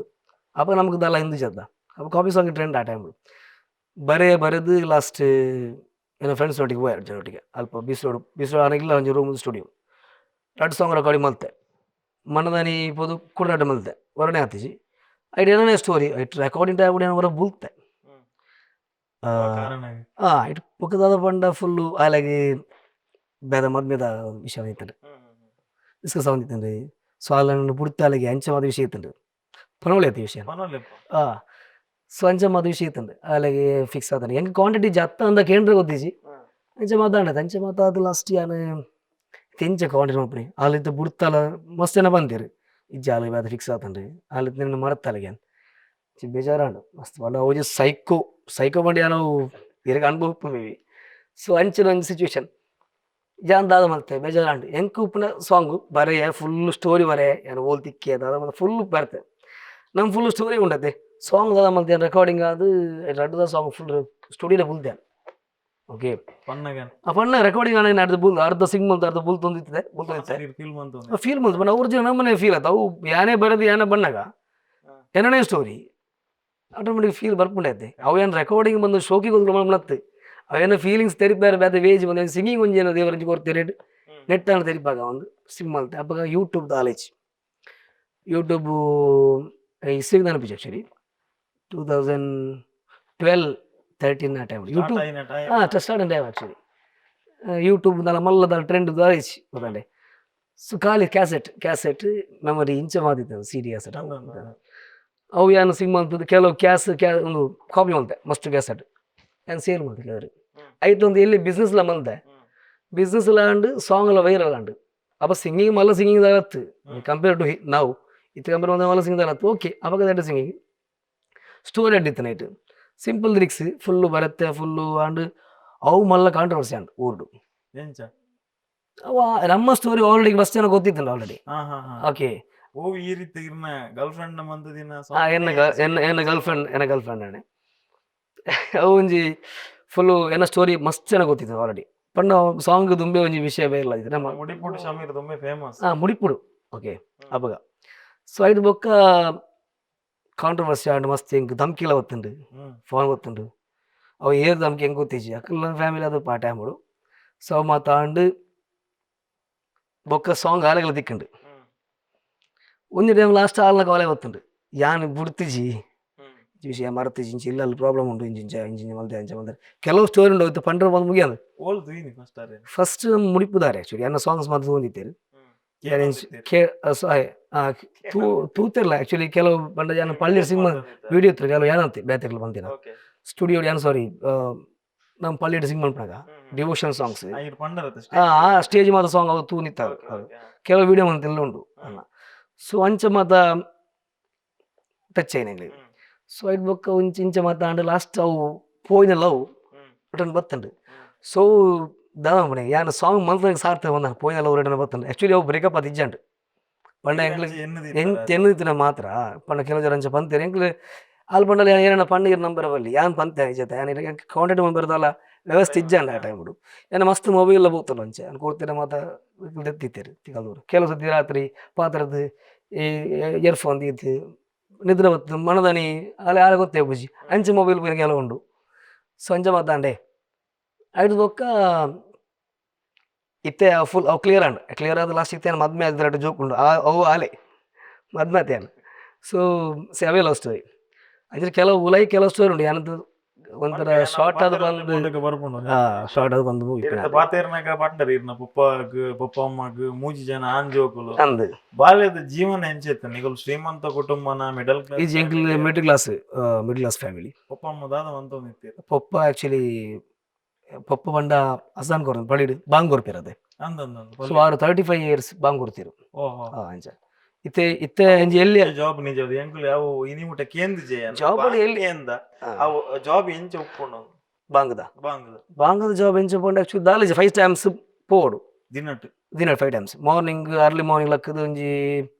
ಅಪ್ಪ ನಮ್ಗೆ ದಲ್ಲ ಹಿಂದೂ ಜದ್ದ ಅಪ್ಪ copy song trend ಆ ಟೈಮ್. ಬರೆಯ ಬರೆದು ಲಾಸ್ಟ್ ಏನೋ ಫ್ರೆಂಡ್ಸ್ ಒಟ್ಟಿಗೆ ಹೋಯ್ ಒಟ್ಟಿಗೆ ಅಲ್ಪ ಬಿಸಿಲೋಡು ಬಿಸಿಲು ಆನೆಗಿಲ್ಲ ಒಂಜಿ ರೂಮ್ ಸ್ಟುಡಿಯೋ ರಡ್ಡು ಸಾಂಗ್ ರೆಕಾರ್ಡಿಂಗ್ ಮಲ್ತೆ. ಮನದಾನಿ ಪೋದು ಕುಡಾಟ ಮಲ್ತೆ ಹೊರನೆ ಆತಿಜಿ. ಐಟ್ ಏನನೇ story ಐಟ್ ರೆಕಾರ್ಡಿಂಗ್ ಟೈಮ್ ಏನೋ ಹೊರ ಬುಲ್ತೆ. It ಬೊಕ್ಕದಾದ ಪಂಡ ಫುಲ್ಲು ಆಲಾಗಿ ಬೇದ ಮದ್ಮೆದ ವಿಷಯ ಇತ್ತಂಡು, ಡಿಸ್ಕಸ್ ಆವೊಂದಿತ್ತಂಡು. ಸೊ ಅಲ್ಲ ಬುಡ್ತಾಲಗೆ ಅಂಚ ಮಾತ ವಿಷಯ ಇತ್ತಂಡು, ಪನೋಳಿ ಆತ ವಿಷಯ. ಸೊ ಅಂಚ ಮಾತ ವಿಷಯ ಇತ್ತಂಡು, ಅಲಾಗೆ ಫಿಕ್ಸ್ ಆತಂಡು. ಹೆಂಗೆ ಕ್ವಾಂಟಿಟಿ ಜತ್ತ ಅಂದ ಕೇಂದ್ರ ಗೊತ್ತಿಜಿ. ಅಂಚ ಮಾತಾಂಡത് ಅಂಚ ಮಾತಾದ ಲಾಸ್ಟ್ ಯಾನ್ ಎಂಚ ಕ್ವಾಂಟಿಟಿ ಮಲ್ಪುನಿ ಅಲ್ಲಿದ್ದ ಬುಡ್ತಾಲ ಮಸ್ತ್ ಜನ ಬಂದೆರ್. ಇಜ್ಜಿ ಆಲ್ ಬೇದ ಫಿಕ್ಸ್ ಆತಂಡು, ಆಲ್ ನಿನ್ನ ಮರತ್ತಾಲಗೆ ಬೇಜಾರಾಂಡು ಮಸ್ತ್. ಪಂಡ ಅವು ಸೈಕೋ ಸೈಕೋ ಪಂಡ ಯಾನ್ ಅವು ಇರೆಗ್ ಅನುಭವ ಉಪ್ಪು. ಸೊ ಅಂಚಿನ ಒಂಜಿ ಸಿಚುವೇಶನ್ ಯಾನ್ ದಾದ ಮಲ್ತೆ ಬೇಜಾರಾಂಡು. ಎಂಕ್ ಉಪ್ಪುನ ಸಾಂಗ್ ಬರೆಯ ಫುಲ್ ಸ್ಟೋರಿ ಬರೆಯ ಯಾನ್ ಓಲ್ ತಿಕ್ಕಿ ದಾದ ಮಲ್ತೆ ಫುಲ್ ಬರ್ತೆ. ನಮ್ಮ ಫುಲ್ ಸ್ಟೋರಿ ಉಂಡತೆ ಸಾಂಗ್ ದಾದ ಮಲ್ತೆ ರೆಕಾರ್ಡಿಂಗ್ ಆದ್ ರಡ್ಡದ ಸಾಂಗ್ ಫುಲ್ ಸ್ಟುಡಿಯೋದ ಬುಲ್ದೆ. ಓಕೆ, ಪಣ್ಣ ರೆಕಾರ್ಡಿಂಗ್ ಆನ ಅರ್ಧ ಬುಲ್ ಅರ್ಧ ಸಿಂಗ್ ಮಲ್ತ ಅರ್ಧ ಬುಲ್ ತೊಂದಿತ್ತೆ ಬುಲ್ ತೊಂದಿತ್ತೆ. ಫೀಲ್ ಮಂತೊಂದು. ಫೀಲ್ ಮಲ್ತು ಬಣ್ಣ ಒರಿಜಿನಲ್ ನಮ್ಮನೆ ಫೀಲ್ ಆತ. ಅವು ಯಾನೇ ಬರೆದು ಯಾನೇ ಬಣ್ಣಗ ಏನನೇ story automatic feel ಬರ್ಪುಂಡೈತೆ. ಅವು ಏನು ರೆಕಾರ್ಡಿಂಗ್ ಬಂದು ಶೋಕಿಗೆ ಒಂದು ಮಲತ್ತು ಅವೇನೋ ಫೀಲಿಂಗ್ಸ್ ತೆರಿಪಾರ ಬೇದ ವೇಜ್ ಬಂದು ಸಿಂಗಿಂಗ್ ಒಂಜಿ ಏನೋ ದೇವರಂಜಿ ಕೊರ್ತೆರೆ ನೆಟ್ ಅನ್ನ ತೆರಿಪಾಗ ಒಂದು ಸಿಂಗ್ ಮಲ್ತೆ. ಅಪ್ಪಗ ಯೂಟ್ಯೂಬ್ ದಾಲೇಜ್ ಯೂಟ್ಯೂಬ್ ಇಸ್ವಿಗೆ ನೆನಪಿಜಿ ಆ್ಯಕ್ಚುಲಿ 2012-13 ಆ ಟೈಮ್ ಯೂಟ್ಯೂಬ್. ಹಾಂ, start time actually. YouTube ದಲ ಮಲ್ಲದ ಟ್ರೆಂಡ್ ದಾಲೇಜ್ ಗೊತ್ತಂಡೆ. ಸೊ ಖಾಲಿ cassette cassette memory ಇಂಚ ಮಾತಿತ್ತು, C D cassette. ಅವು ಏನು ಸಿಂಗ್ ಮಂತದ್ದು ಕೆಲವು ಕ್ಯಾಸ್ ಕ್ಯಾ ಒಂದು ಕಾಪಿ ಮಲ್ತೆ ಮಸ್ತ್ ಕ್ಯಾಸೆಟ್ ಏನು ಸೇಲ್ ಮಲ್ತೆ ಕೆಲವರು. ಐಟ್ ಒಂದು ಎಲ್ಲಿ ಬಿಸ್ನೆಸ್ ಎಲ್ಲ ಮಲ್ತೆ, ಬಿಸ್ನೆಸ್ ಎಲ್ಲ and song ಎಲ್ಲ ವೈರಲ್ ಆಂಡ್. ಅಪ್ಪ ಸಿಂಗಿಂಗ್ ಮಲ್ಲ ಸಿಂಗಿಂಗ್ ದಾಲತ್ತು ಕಂಪೇರ್ ಟು ನಾವು ಇತ್ತು ಕಂಪೇರ್ ಬಂದ ಮಲ್ಲ ಸಿಂಗಿಂಗ್ ದಾಲತ್ತು. ಓಕೆ, ಅವಾಗ that singing story ಅಡ್ಡಿತ್ತು night simple lyrics full ಬರುತ್ತೆ ಫುಲ್ಲು ಆಂಡ್. ಅವು ಮಲ್ಲ ಕಾಂಟ್ರವರ್ಸಿ ಆಂಡ್ ಊರ್ಡು. ಎಂಚ? ಅವ ನಮ್ಮ story already first ಏನೋ ಗೊತ್ತಿತ್ತು ಆಲ್ರೆಡಿ. ಓಕೆ. ಓ, ಈ ರೀತಿ ಇರ್ನ ಗರ್ಲ್ ಫ್ರೆಂಡ್ ಮಂತ ದಿನ. ಎನ್ನ ಎನ್ನ ಎನ್ನ ಗರ್ಲ್ ಫ್ರೆಂಡ್, ಎನ್ನ ಗರ್ಲ್ ಫ್ರೆಂಡ್ ಆಣೆ. ಅವು ಒಂಜಿ ಫುಲ್ಲು ಎನ್ನ ಸ್ಟೋರಿ ಮಸ್ತ್ ಜನ ಗೊತ್ತಿತ್ತು ಆಲ್ರೆಡಿ. ಪಂಡ ಸಾಂಗ್ ದುಂಬೆ ಒಂಜಿ ವಿಷಯ ಬೇರೆ ಇತ್ತು ನಮ್ಮ. ಮುಡಿಪುಡು ಶಮೀರ್ ತುಂಬೆ ಫೇಮಸ್. ಹಾಂ, ಮುಡಿಪುಡು. ಓಕೆ, ಅಪಗ ಸೊ ಐದು ಬೊಕ್ಕ ಕಾಂಟ್ರವರ್ಸಿ ಆಂಡ್ ಮಸ್ತ್. ಎಂಕ್ ಧಮ್ಕಿಲ ಗೊತ್ತುಂಡು, ಫೋನ್ ಗೊತ್ತುಂಡು. ಅವು ಏರ್ ಧಮ್ಕಿ ಹೆಂಗೆ ಗೊತ್ತಿಜ್ಜಿ, ಅಕ್ಕಲ ಫ್ಯಾಮಿಲಿ ಅದು ಪಾಠ ಆಂಬುಡು. ಸೊ ಮಾತಾಂಡು ಬೊಕ್ಕ ಸಾಂಗ್ ಆಲೆಗಳ ತಿಕ್ಕಂಡು. ಒಂಜಿ ಟೈಮ್ ಲಾಸ್ಟ್ ಆಲ್ನ ಕಾಲೇ ಗೊತ್ತುಂಡು. ಯಾನ್ ಬುಡ್ತಿಜಿ ವಿಷಯ ಮರತಿಜಿ, ಇಂಚ ಇಲ್ಲ ಅಲ್ಲಿ ಪ್ರಾಬ್ಲಮ್ ಉಂಟು, ಇಂಚಿಂಚ ಇಂಚಿಂಚ ಮಲ್ತೆ ಅಂಚ ಮಲ್ತೆ ಕೆಲವು ಸ್ಟೋರಿ ಉಂಟು ಇತ್ತು ಪಂಡ್ರೆ ಬಂದು ಮುಗಿಯೋದು. ಓಲ್ ತೂಯಿನಿ ಫಸ್ಟ್ ಅರೆ? ಫಸ್ಟ್ ಮುಡಿಪುದಾರೆ ಆ್ಯಕ್ಚುಲಿ ಎನ್ನ ಸಾಂಗ್ಸ್ ಮಾತ್ರ ತಗೊಂಡಿದ್ದೇನೆ. ಕೇ ತೂ ತೂತಿರ್ಲ ಆ್ಯಕ್ಚುಲಿ. ಕೆಲವು ಪಂಡ ಯಾನ್ ಪಳ್ಳಿ ಸಿಂಗ್ ವಿಡಿಯೋ ಇತ್ತು ಕೆಲವು ಏನಂತೆ ಬೇತೆಗಳು ಬಂದಿನ ಸ್ಟುಡಿಯೋ ಏನು ಸಾರಿ ನಮ್ಮ ಪಳ್ಳಿಡ್ ಸಿಂಗ್ ಮನ್ಪುನಾಗ ಡಿವೋಷನ್ ಸಾಂಗ್ಸ್ ಆ ಸ್ಟೇಜ್ ಮಾತ ಸಾಂಗ್ ಅವು ತೂ ನಿತ್ತ ಕೆಲವು ವಿಡಿಯೋ ಮಂತೆಲ್ಲ ಉಂಡು ಅಲ್ಲ. ಸೊ ಅಂಚ ಮಾತ ಟಚ್ ಆಯ್ನ ಎಂಗ್ಲೆಗ್. ಸೊ ಐಟ್ ಬೊಕ್ಕ ಒಂಚಿ ಇಂಚ ಮಾತಾಂಡ್ ಲಾಸ್ಟ್ ಅವು ಪೋಯಿನ ಲವ್ ರಿಟರ್ನ್ ಬತ್ತಂಡು. ಸೊ ದಾದ ಪಣೆ ಯಾನ್ ಸಾಂಗ್ ಮಲ್ತಂಗೆ ಸಾರ್ಥ ಬಂದ ಪೋಯಿನ ಲವ್ ರಿಟರ್ನ್ ಬತ್ತಂಡು. ಆ್ಯಕ್ಚುಲಿ ಅವು ಬ್ರೇಕಪ್ ಅದು ಇಜ್ಜಂಡು. ಪಂಡ ಎಂಕ್ಲೆಗ್ ಎನ್ನುದಿತ್ತಿನ ಮಾತ್ರ ಪಂಡ ಕೆಲವು ಜನ ಅಂಚ ಪಂತೇರು ಎಂಕ್ಲೆ ಆಲ್ ಪಂಡಲ ಏನ ಪಂಡ ಇರ್ ನಂಬರ್ ಬಲ್ಲಿ ಯಾನ್ ಪಂತೆ ಜೊತೆ ಯಾನ್ ಕಾಂಟ್ಯಾಕ್ಟ್ ನಂಬರ್ ವ್ಯವಸ್ಥೆ ಇಜ್ಜಂಡ ಆ ಟೈಮ್ ಏನ ಮಸ್ತ್ ಮೊಬೈಲ್ ಬೋತಲ್ಲ ಅಂಚೆ ಯಾನ್ ಕೊಡ್ತೀರ ಮಾತ ದೆತ್ತಿತ್ತೇರು ತಿಕಲ್ದೂರು. ಕೆಲವು ಸತಿ ರಾತ್ರಿ ಪಾತ್ರದ ಈ ಇಯರ್ಫೋನ್ ದೀತ್ ನಿದ್ರೆ ಬತ್ತು ಮನದನಿ ಅಲ್ಲ ಯಾರು ಗೊತ್ತೇ ಬುಜಿ ಅಂಚೆ ಮೊಬೈಲ್ ಪೂರ ಕೆಲವು ಉಂಡು. ಸೊ ಅಂಚೆ ಮಾತಾಂಡೆ ಐದು ಬೊಕ್ಕ ಇತ್ತೆ ಫುಲ್ ಅವು ಕ್ಲಿಯರ್ ಆಂಡ್. ಕ್ಲಿಯರ್ ಆದ ಲಾಸ್ಟ್ ಇತ್ತೆ ಮದ್ಮೆ ಆದ ಜೋಕ್ ಉಂಡು. ಅವು ಆಲೆ ಮದ್ಮೆ ಆತೆ ಸೊ ಅವೇ ಲವ್ ಸ್ಟೋರಿ. ಅಂದ್ರೆ ಕೆಲವು ಉಲೈ ಕೆಲವು ಸ್ಟೋರಿ ಉಂಡು ಏನಂತ ಒಂಥರ ಶಾರ್ಟ್ ಆದ ಬಂದು ಬರ್ಪುಂಡು. ಶಾರ್ಟ್ ಆದ ಬಂದು ಮುಗಿತು. ಪಾತೆರ್ನಾಗ ಪಂಡರ್ ಇರ್ನ ಪೊಪ್ಪಗ್ ಪೊಪ್ಪ ಅಮ್ಮಗ್ ಮೂಜಿ ಜನ ಆನ್ ಜೋಕುಲು. ಅಂದ್. ಬಾಲ್ಯದ ಜೀವನ ಎಂಚ ಇತ್ತು? ನಿಕುಲು ಶ್ರೀಮಂತ ಕುಟುಂಬನ ಮಿಡಲ್ ಕ್ಲಾಸ್? ಈ ಎಂಕ್ಲ್ middle class family. ಪೊಪ್ಪ ಅಮ್ಮ ದಾದ ಮಂತೊಂದಿತ್ತೆರ್? ಪೊಪ್ಪ ಆಕ್ಚುಲಿ ಪೊಪ್ಪ ಪಂಡ ಅಸಾನ್ ಕೊರ್ದು ಪಳಿಡ್ ಬಾಂಗ್ ಕೊರ್ಪಿರದೆ. ಅಂದಂದ. ಸುಮಾರು 35 ಇಯರ್ಸ್ ಬಾಂಗ್ ಕೊರ್ತಿರು. ಅಂಚ ಇತ್ತೆ ಇತ್ತೆ ಎಂಜಿ ಎಲ್ಲಿ ಜಾಬ್ ನಿಜ ಎಂಕುಲು ಯಾವ ಇನಿ ಮುಟ್ಟ ಕೇಂದ್ಜೆ. Job ಅಲ್ಲಿ ಎಲ್ಲಿ? ಎಂದ ಅವು ಜಾಬ್ ಎಂಚ ಉಪ್ಪುಂಡು? ಬಾಂಗ್ದ? ಬಾಂಗ್ದ. ಬಾಂಗದ ಜಾಬ್ ಎಂಚ ಪಂಡ ಆಕ್ಚುಲಿ ದಾಲೇಜ್ ಫೈವ್ ಟೈಮ್ಸ್ ಪೋಡು. ದಿನಟ್? ದಿನ five times, morning early morning ಲಕ್ಕದ ಒಂಜಿ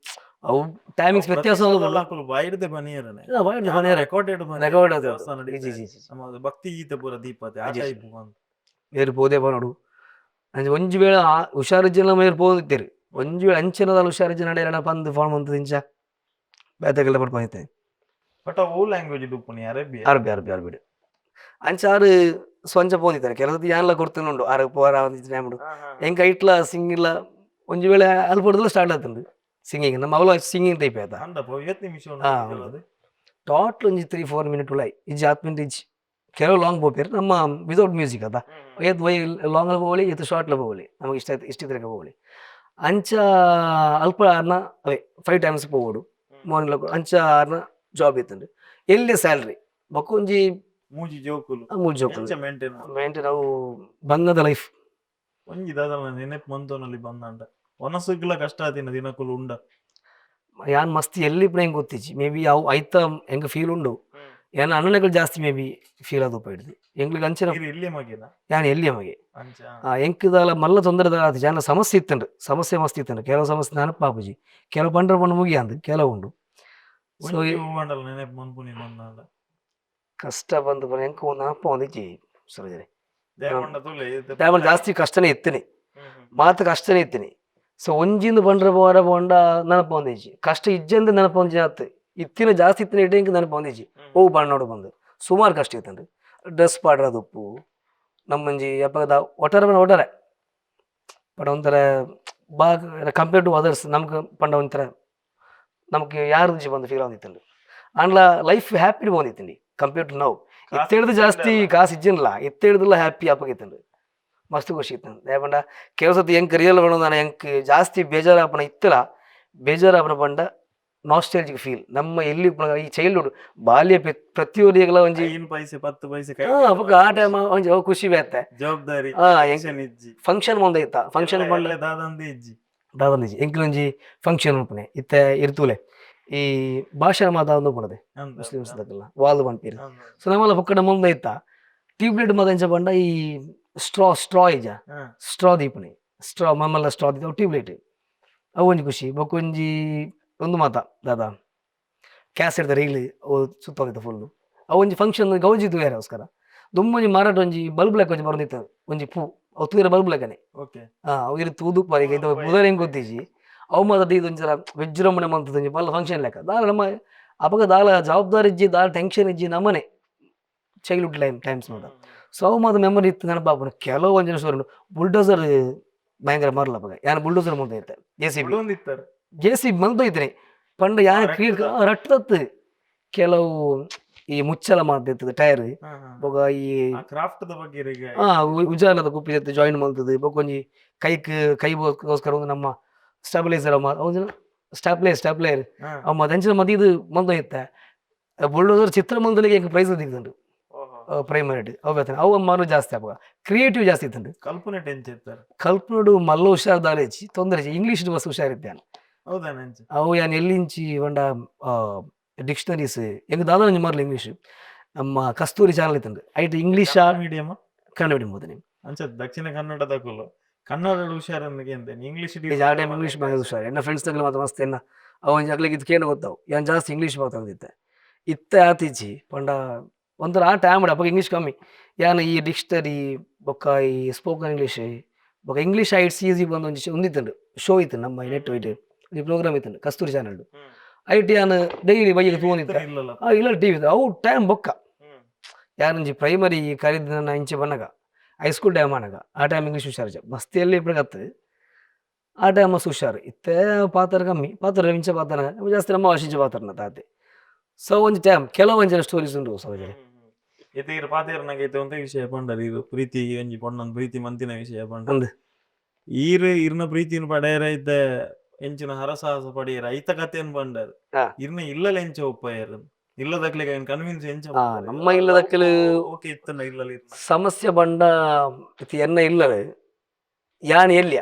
ಅವು ಟೈಮಿಂಗ್ಸ್ ವ್ಯತ್ಯಾಸ. ಬಾಯಿಡ್ದೆ ಬನಿಯರನೆ. ರೆಕಾರ್ಡೆಡ್. ರೆಕಾರ್ಡೆಡ್. ರೆಕಾರ್ಡ್. ನಮ್ಮ ಭಕ್ತಿ ಗೀತೆ ಪೂರ ದೀಪತೆ ಆ ಇಜ್ಜಿ. ಟೈಪ್ ಬಂದು. ಮೇರು ಪೋದೆ ಪನೊಡು. ಅಂಚ ಒಂಜಿ ವೇಳೆ ಹುಷಾರಿಜ್ಜಿನ ಮೇರ್ ಪೋದಿತ್ತೆರ್. ಒಂಜಿ ವೇಳೆ ಅಂಚಿನದಾಲ ಹುಷಾರಿಜ್ಜಿ ನಡೆಯಲ್ಲ ಪಂದ್ ಫೋನ್ ಮಂತುದು ಇಂಚ ಬೇತೆಗೆಲ್ಲ ಪಡ್ಪಾಯಿತೆ. ಬಟ್ ಅವು ಲ್ಯಾಂಗ್ವೇಜ್ ಉಪ್ಪುನಿ ಅರೇಬಿಯ? ಅರಬ್ಬಿ, ಅರಬ್ಬಿ, ಅರಬಿಡ್. ಅಂಚ ಆರು ಸ್ವಂಚ ಪೋದಿತ್ತಾರೆ. ಕೆಲವು ಯಾನ್ಲ ಕೊಡ್ತುಂಡು ಆರು ಪೋರ ಟೈಮ್ಡು. ಎಂಕ್ ಐಟ್ಲ ಸಿಂಗಿಲ್ಲ. ಒಂಜಿ ವೇಳೆ ಅಲ್ಪಡ್ದಲ ಸ್ಟಾರ್ಟ್ ಆತುಂಡು ಸಿಂಗಿಂಗ್. ನಮ್ಮ ಅವಲ ಸಿಂಗಿಂಗ್ ಟೈಪ್ ಆಯ್ತಾ. ಅಂದಪ್ಪ, ಏತ್ ನಿಮಿಷ? ಹಾ, ಹೌದು. ಟೋಟಲ್ ಒಂಜಿ 3-4 ಮಿನಿಟ್ ಉಲಾಯಿ. ಇಜ್ಜಿ ಆತ್ ಮಿನಿಟ್ ಇಜ್ಜಿ. ಕೆಲವು ಲಾಂಗ್ ಪೋಪೆರ್. ನಮ್ಮ ವಿತೌಟ್ ಮ್ಯೂಸಿಕ್ ಅದ. ಏತ್ ವೈ ಲಾಂಗ್ ಪೋವೊಲಿ, ಏತ್ ಶಾರ್ಟ್ ಪೋವೊಲಿ, ನಮಗೆ ಇಷ್ಟ ಇಷ್ಟ ಇತ್ತಿಲೆಕ ಪೋವೊಲಿ. ಅಂಚ ಅಲ್ಪ ಅರ್ನ ಅವೇ 5 ಟೈಮ್ಸ್ ಪೋವೊಡು ಮಾರ್ನಿಂಗ್. ಅಂಚ ಅರ್ನ ಜಾಬ್ ಇತ್ತುಂಡು. ಎಲ್ಯ ಸ್ಯಾಲ್ರಿ ಬೊಕ್ಕ ಒಂಜಿ ಮೂಜಿ ಜೋಕುಲು. ಮೂಜಿ ಜೋಕುಲು. ಎಂಚ ಮೇಂಟೈನ್? ಮೇಂಟೈನ್ ಅವು ಬಂಗದ ಲೈಫ್. ಒಂಜಿ ದಾದನ ನೆನಪು ಮಂತೊನಲ್ಲಿ ಬಂದಂಡ, ವನಸುಗ್ಲ ಕಷ್ಟ ಆತಿನ ದಿನಕುಲು ಉಂಡ? ಯಾನ್ ಮಸ್ತ್ ಎಲ್ಲಿ ಇಪ್ಪುನ ಎಂಕ್ ಗೊತ್ತಿಜ್ಜಿ. ಮೇ ಬಿ ಅವು ಐತ ಎಂಕ್ ಫೀಲ್ ಉಂಡು. ಯಾನ್ ಅಣ್ಣನಕುಲು ಜಾಸ್ತಿ may be feel ಆದ್ ಹಿಡ್ದು ಎಂಕ್ಲಿಗ್ ಅಂಚಿನ. ಇರ್ ಎಲ್ಯ ಮಗೆನಾ? ಯಾನ್ ಎಲ್ಯ ಮಗೆ. ಅಂಚ. ಎಂಕ್ ದಾಲ ಮಲ್ಲ ತೊಂದರೆ ದಾಲ ಆತಿಜಿ. ಆಂಡ ಸಮಸ್ಯೆ ಇತ್ತುಂಡು, ಸಮಸ್ಯೆ ಮಸ್ತ್ ಇತ್ತುಂಡು. ಕೆಲವು ಸಮಸ್ಯೆ ನೆನಪಾಪುಜಿ. ಕೆಲವು ಪಂಡ್ರೆ ಪಂಡ ಮುಗಿಯಂದ್ ಕೆಲವು ಉಂಡು. ಸೊ ಒಂಜಿ ಹೂವಂಡಲ ನೆನಪು ಮನ್ಪುನಿ ಬಂದಂಡ? ಕಷ್ಟ ಬಂದು ಪಂಡ ಎಂಕ್ ಒಂದು ನೆನಪು ಸರೋಜರೆ. ದೇವಣ್ಣ ತುಲೆ. ದಾಯೆ ಜಾಸ್ತಿ ಕಷ್ಟನೇ ಇತ್ತನೆ, ಮಾತ ಕಷ್ಟನೇ ಇತ್ತನೆ. ಸೊ ಒಂಜಿಂದು ಬಂಡ್ರೆ ಪೋರ ಪೋಂಡ ನೆನಪು ಒಂದಿಜ್ಜಿ. ಕಷ್ಟ ಇಜ್ಜಂದು ನೆನಪು ಒಂಜಿ ಆತ್. ಇತ್ತಿನ ಜಾಸ್ತಿ ಇತ್ತಿನ ಇಡ ಎಂಕ್ ನೆನಪು ಒಂದಿಜ್ಜಿ. ಓ ಬಣ್ಣೋಡು ಬಂದು ಸುಮಾರು ಕಷ್ಟ ಇತ್ತುಂಡು. ಡ್ರೆಸ್ ಪಾಡ್ರದ ಉಪ್ಪು ನಮ್ಮೊಂಜಿ ಅಪಗದ ಒಟ್ಟಾರೆ ಪಂಡ ಒಟ್ಟಾರೆ ಪಂಡ ಒಂಥರ ಬಾ compare to others ನಮ್ಗೆ ಪಂಡ ಒಂಥರ ನಮ್ಗೆ ಯಾರು ಬಂದು ಫೀಲ್ ಆದಿತ್ತುಂಡು. ಆಂಡ್ಲ ಲೈಫ್ ಹ್ಯಾಪಿ ಬಂದಿತ್ತಂಡಿ compare to now. ಇತ್ತೆಡ್ದು ಜಾಸ್ತಿ ಕಾಸು ಇಜ್ಜಿನ್ಲ, ಇತ್ತೆಡ್ದುಲ ಹ್ಯಾಪಿ ಅಪಗಿತ್ತುಂಡು. ಮಸ್ತ್ ಖುಷಿ ಇತ್ತು. ದಾಯೆ ಪಂಡ ಕೆಲವು ಸತಿ ಎಂಕ್ ರಿಯಲ್ ಪಂಡ ಎಂಕ್ ಜಾಸ್ತಿ ಬೇಜಾರಾಪುನ ಇತ್ತಲ, ಬೇಜಾರಾಪುನ ಪಂಡ ನಾಸ್ಟಾಲಜಿಕ್ ಫೀಲ್. ನಮ್ಮ ಎಲ್ಲಿ ಉಪ್ಪುನಗ ಈ ಚೈಲ್ಡ್ಹುಡ್ ಬಾಲ್ಯ ಪ್ರತಿಯೊರಿಗಳ ಒಂಜಿ 5 ಪೈಸೆ 10 ಪೈಸೆ. ಅಪಗ ಆ ಟೈಮ್ ಒಂಜಿ ಅವು ಖುಷಿ ಬೇತೆ. ಜವಾಬ್ದಾರಿ ಎಂಕ್ ಟೆನ್ಷನ್ ಇಜ್ಜಿ. ಫಂಕ್ಷನ್ ಒಂದ ಇತ್ತ, ಫಂಕ್ಷನ್ ಪಂಡ ದಾದಂದೆ ಇಜ್ಜಿ. ದಾದಂದಿಜ್ಜಿ. ಎಂಕ್ಲೊಂಜಿ ಫಂಕ್ಷನ್ ಉಪ್ಪುನೆ ಇತ್ತೆ ಇರ್ತುಲೆ ಈ ಭಾಷಣ ಮಾತ ಒಂದು ಉಪ್ಪುನದೆ. ಮುಸ್ಲಿಮ್ಸ್ ದಕಲ್ನ ವಾಲ್ ಪನ್ಪೆರ್. ಸೊ ನಮ್ಮಲ ಪೊಕ್ಕಡ ಮುಂದೆ ಇತ್ತ ಟ್ಯೂಬ್ಲೈಟ್ ಮಾತ. ಎಂಚ ಪಂಡ ಈ ಸ್ಟ್ರಾ ಸ್ಟ್ರಾ ಇಜ್ಜ? ಸ್ಟ್ರಾ ದೀಪುನೆ, ಸ್ಟ್ರಾ ಮಮ್ಮಲ್ಲ ಸ್ಟ್ರಾ ದೀಪ ಟ್ಯೂಬ್ಲೈಟ್. ಅವು ಒಂಜಿ ಖುಷಿ. ಬೊಕ್ಕ ಒಂಜಿ ಒಂದು ಮಾತ ದಾದ ಕ್ಯಾಸೆಟ್ ರೀಲ್ ಅವು ಸುತ್ತೋಗಿತ್ತು ಫುಲ್. ಅವು ಒಂಜಿ ಫಂಕ್ಷನ್ ಗೌಜಿ ತೂಯರೆಗೋಸ್ಕರ. ದುಂಬೊಂಜಿ ಮಾರಾಟ ಒಂಜಿ ಬಲ್ಬ್ ಲೆಕ್ಕ ಒಂಜಿ ಬರೊಂದಿತ್ತು, ಒಂಜಿ ಪೂ ಅವು ತೂಯರೆ ಬಲ್ಬ್ ಲೆಕ್ಕನೆ. ಅವು ಇರು ತೂದು ಈಗ ಇದು ಪುದರ್ ಹೆಂಗ್ ಗೊತ್ತಿಜ್ಜಿ. ಅವು ಮಾತ ದೀದ್ ಒಂಜರ ವಿಜೃಂಭಣೆ ಮಂತುದು ಒಂಜಿ ಮಲ್ಲ ಫಂಕ್ಷನ್ ಲೆಕ್ಕ. ದಾಲ ನಮ್ಮ ಅಪಗ ದಾಲ ಜವಾಬ್ದಾರಿ ಇಜ್ಜಿ, ದಾಲ ಟೆನ್ಷನ್ ಇಜ್ಜಿ. ನಮ್ಮನೆ childhood time times ಮಾತ. ಸೊ ಅವು ಮಾತ ಮೆಮೊರಿ ಇತ್ತು, ನೆನಪಾಪುಂಡು. ಕೆಲವು ಒಂಜಿ ಉಂಡು. ಬುಲ್ಡೋಸರ್ ಭಯಂಕರ ಮರ್ಲ. ಅಪಗ ಯಾನ್ ಬುಲ್ಡೋಸರ್ ಮಂತ ಇತ್ತೆ, ಜೆಸಿಬಿ. ಬುಡೊಂದಿತ್ತಾರೆ. ಜೆಸಿಬಿ ಮಂತ ಇತ್ತನೆ ಪಂಡ ಯಾನ್ ಕ್ರೀಡ್ ರಟ್ಟತ್ ಕೆಲವು ಈ ಮುಚ್ಚಲ ಮಾತ ಇತ್ತದ ಟೈರ್. ಬೊಕ ಈ ಕ್ರಾಫ್ಟ್ the ಬಗ್ಗೆ ಈಗ ಉಜಾಲದ ಕುಪ್ಪಿ ಜೊತೆ ಜಾಯಿನ್ ಮಲ್ತದು. ಬೊಕ ಒಂಜಿ ಕೈಕ್ ಕೈಗೋಸ್ಕರ ಒಂದು ನಮ್ಮ ಸ್ಟಾಬಿಲೈಸರ್ ಸ್ಟಾಪ್ಲೇಯರ್ ಸ್ಟಾಪ್ಲೇಯರ್ ಅವು ಮಾತ ಅಂಚಿನ ಮತ್ತ ಇದು ಮಂತ ಇತ್ತೆ. ಬುಲ್ಡೋಸರ್ ಚಿತ್ರ ಮಂದಲಿಗೆ ಎಂಕ್ ಪ್ರೈಸ್ ತಿಕ್ದುಂಡು ಪ್ರೈಮರಿ. ಅವು ಬೇತೆ ಅವು ಮಾರು ಜಾಸ್ತಿ ಅಪಗ ಕ್ರಿಯೇಟಿವ್ ಜಾಸ್ತಿ ಇತ್ತುಂಡು. ಕಲ್ಪನೆ ಟೆಂಚ್ ಇತ್ತಾರೆ? ಕಲ್ಪನಡು ಮಲ್ಲ ಹುಷಾರ್ ದಾಲೇಜಿ ತೊಂದರೆ. ಇಂಗ್ಲೀಷ್ ಮಸ್ತ್ ಹುಷಾರಿದ್ದೆ. ಹೌದಾ ನೆಂಚ? ಅವು ಯಾನ್ ಎಲ್ಲಿಂಚಿ ಪಂಡ ಡಿಕ್ಷನರೀಸ್ ಎಂಕ್ ದಾದ ಒಂಜಿ ಮರ್ಲ ಇಂಗ್ಲೀಷ್. ನಮ್ಮ ಕಸ್ತೂರಿ ಚಾನಲ್ ಇತ್ತುಂಡು, ಐಟ್ ಇಂಗ್ಲೀಷ್. ಮೀಡಿಯಂ? ಕನ್ನಡ ಮೀಡಿಯಂ ಓದಿನಿ. ಅಂಚ ದಕ್ಷಿಣ ಕನ್ನಡದಕುಲು ಕನ್ನಡ ಹುಷಾರನ್ನು ಇಂಗ್ಲಿಷ್. ಆ ಟೈಮ್ ಇಂಗ್ಲೀಷ್ ಬಂಗ ಹುಷಾರ್. ಎನ್ನ ಫ್ರೆಂಡ್ಸ್ ತಗಲ ಮಾತ್ರ ಮಸ್ತ್ ಎನ್ನ ಅವು ಒಂಜಿ ಅಕ್ಲೆಗ್ ಇದು ಕೇಂದ್ರ ಗೊತ್ತಾವು. ಯಾನ್ ಜಾಸ್ತಿ ಇಂಗ್ಲೀಷ್ ಮಾತಾಡ್ದಿತ್ತೆ. ಇತ್ತೆ ಆತಿಜ್ಜಿ. ಪಂಡ ಒಂಥರ ಆ ಟೈಮ್ ಅಪಗ ಇಂಗ್ಲೀಷ್ ಕಮ್ಮಿ. ಯಾನ್ ಈ ಡಿಕ್ಷನರಿ ಬೊಕ್ಕ ಈ ಸ್ಪೋಕನ್ ಇಂಗ್ಲೀಷ್ ಬೊಕ್ಕ English heights easy ಬಂದು ಒಂಜಿ ಒಂದಿತ್ತುಂಡು ಶೋ ಇತ್ತು ನಮ್ಮ ನೆಟ್ ವೈಟ್ ಒಂಜಿ ಪ್ರೋಗ್ರಾಮ್ ಇತ್ತುಂಡು ಕಸ್ತೂರಿ ಚಾನಲ್. ಐಟ್ ಯಾನ್ ಡೈಲಿ ಬಯ್ಯಗ್ ತೂವೊಂದಿತ್ತೆ. ಇಲ್ಲಲ್ಲ. ಇಲ್ಲ, ಟಿವಿ ಅವು ಟೈಮ್ ಬೊಕ್ಕ ಯಾನೊಂಜಿ ಪ್ರೈಮರಿ ಕರಿದ ಇಂಚೆ ಬನ್ನಗ, high school time ಆನಗ ಆ ಟೈಮ್ ಇಂಗ್ಲೀಷ್ ಹುಷಾರು. ಮಸ್ತಿಯಲ್ಲಿ ಇಪ್ಪಗತ್ತು ಆ ಟೈಮ್ ಮಸ್ತ್ ಹುಷಾರು. ಇತ್ತೆ ಪಾತ್ರ ಕಮ್ಮಿ ಪಾತ್ರ ಇಂಚ ಪಾತ್ರ ಜಾಸ್ತಿ ನಮ್ಮ ಭಾಷೆ ಪಾತ್ರನ ತಾತೆ. ಸೊ ಒಂಜಿ ಟೈಮ್ ಕೆಲವು ಒಂಜಿ ಸ್ಟೋರೀಸ್ ಉಂಡು ಸಹೋದರಿ. ಇತ್ತೆ ಇರು ಪಾತೆರ್ನಾಗ ಇತ್ತೆ ಒಂತೆ ವಿಷಯ ಪಂಡರ್. ಇದು ಪ್ರೀತಿ ಒಂಜಿ ಪೊಣ್ಣನ್ ಪ್ರೀತಿ ಮಂತಿನ ವಿಷಯ ಪಂಡ. ಅಂದ್. ಈರ್ ಇರ್ನ ಪ್ರೀತಿನ ಪಡೆಯರ ಇತ್ತೆ ಎಂಚಿನ ಹರಸಾಹಸ ಪಡೆಯರ ಐತ ಕಥೆನ್ ಪಂಡರ್. ಇರ್ನ ಇಲ್ಲಲ ಎಂಚ ಒಪ್ಪಯರ್? ಇಲ್ಲದಕ್ಲೆಗ್ ಐನ್ ಕನ್ವಿನ್ಸ್ ಎಂಚ? ನಮ್ಮ ಇಲ್ಲದಕ್ಲು ಓಕೆ ಇತ್ತಂಡ ಇಲ್ಲಲ ಇರ್ನ? ಸಮಸ್ಯೆ ಬಂಡ ಇತ್ತೆ ಎನ್ನ ಇಲ್ಲದ ಯಾನ್ ಎಲ್ಯ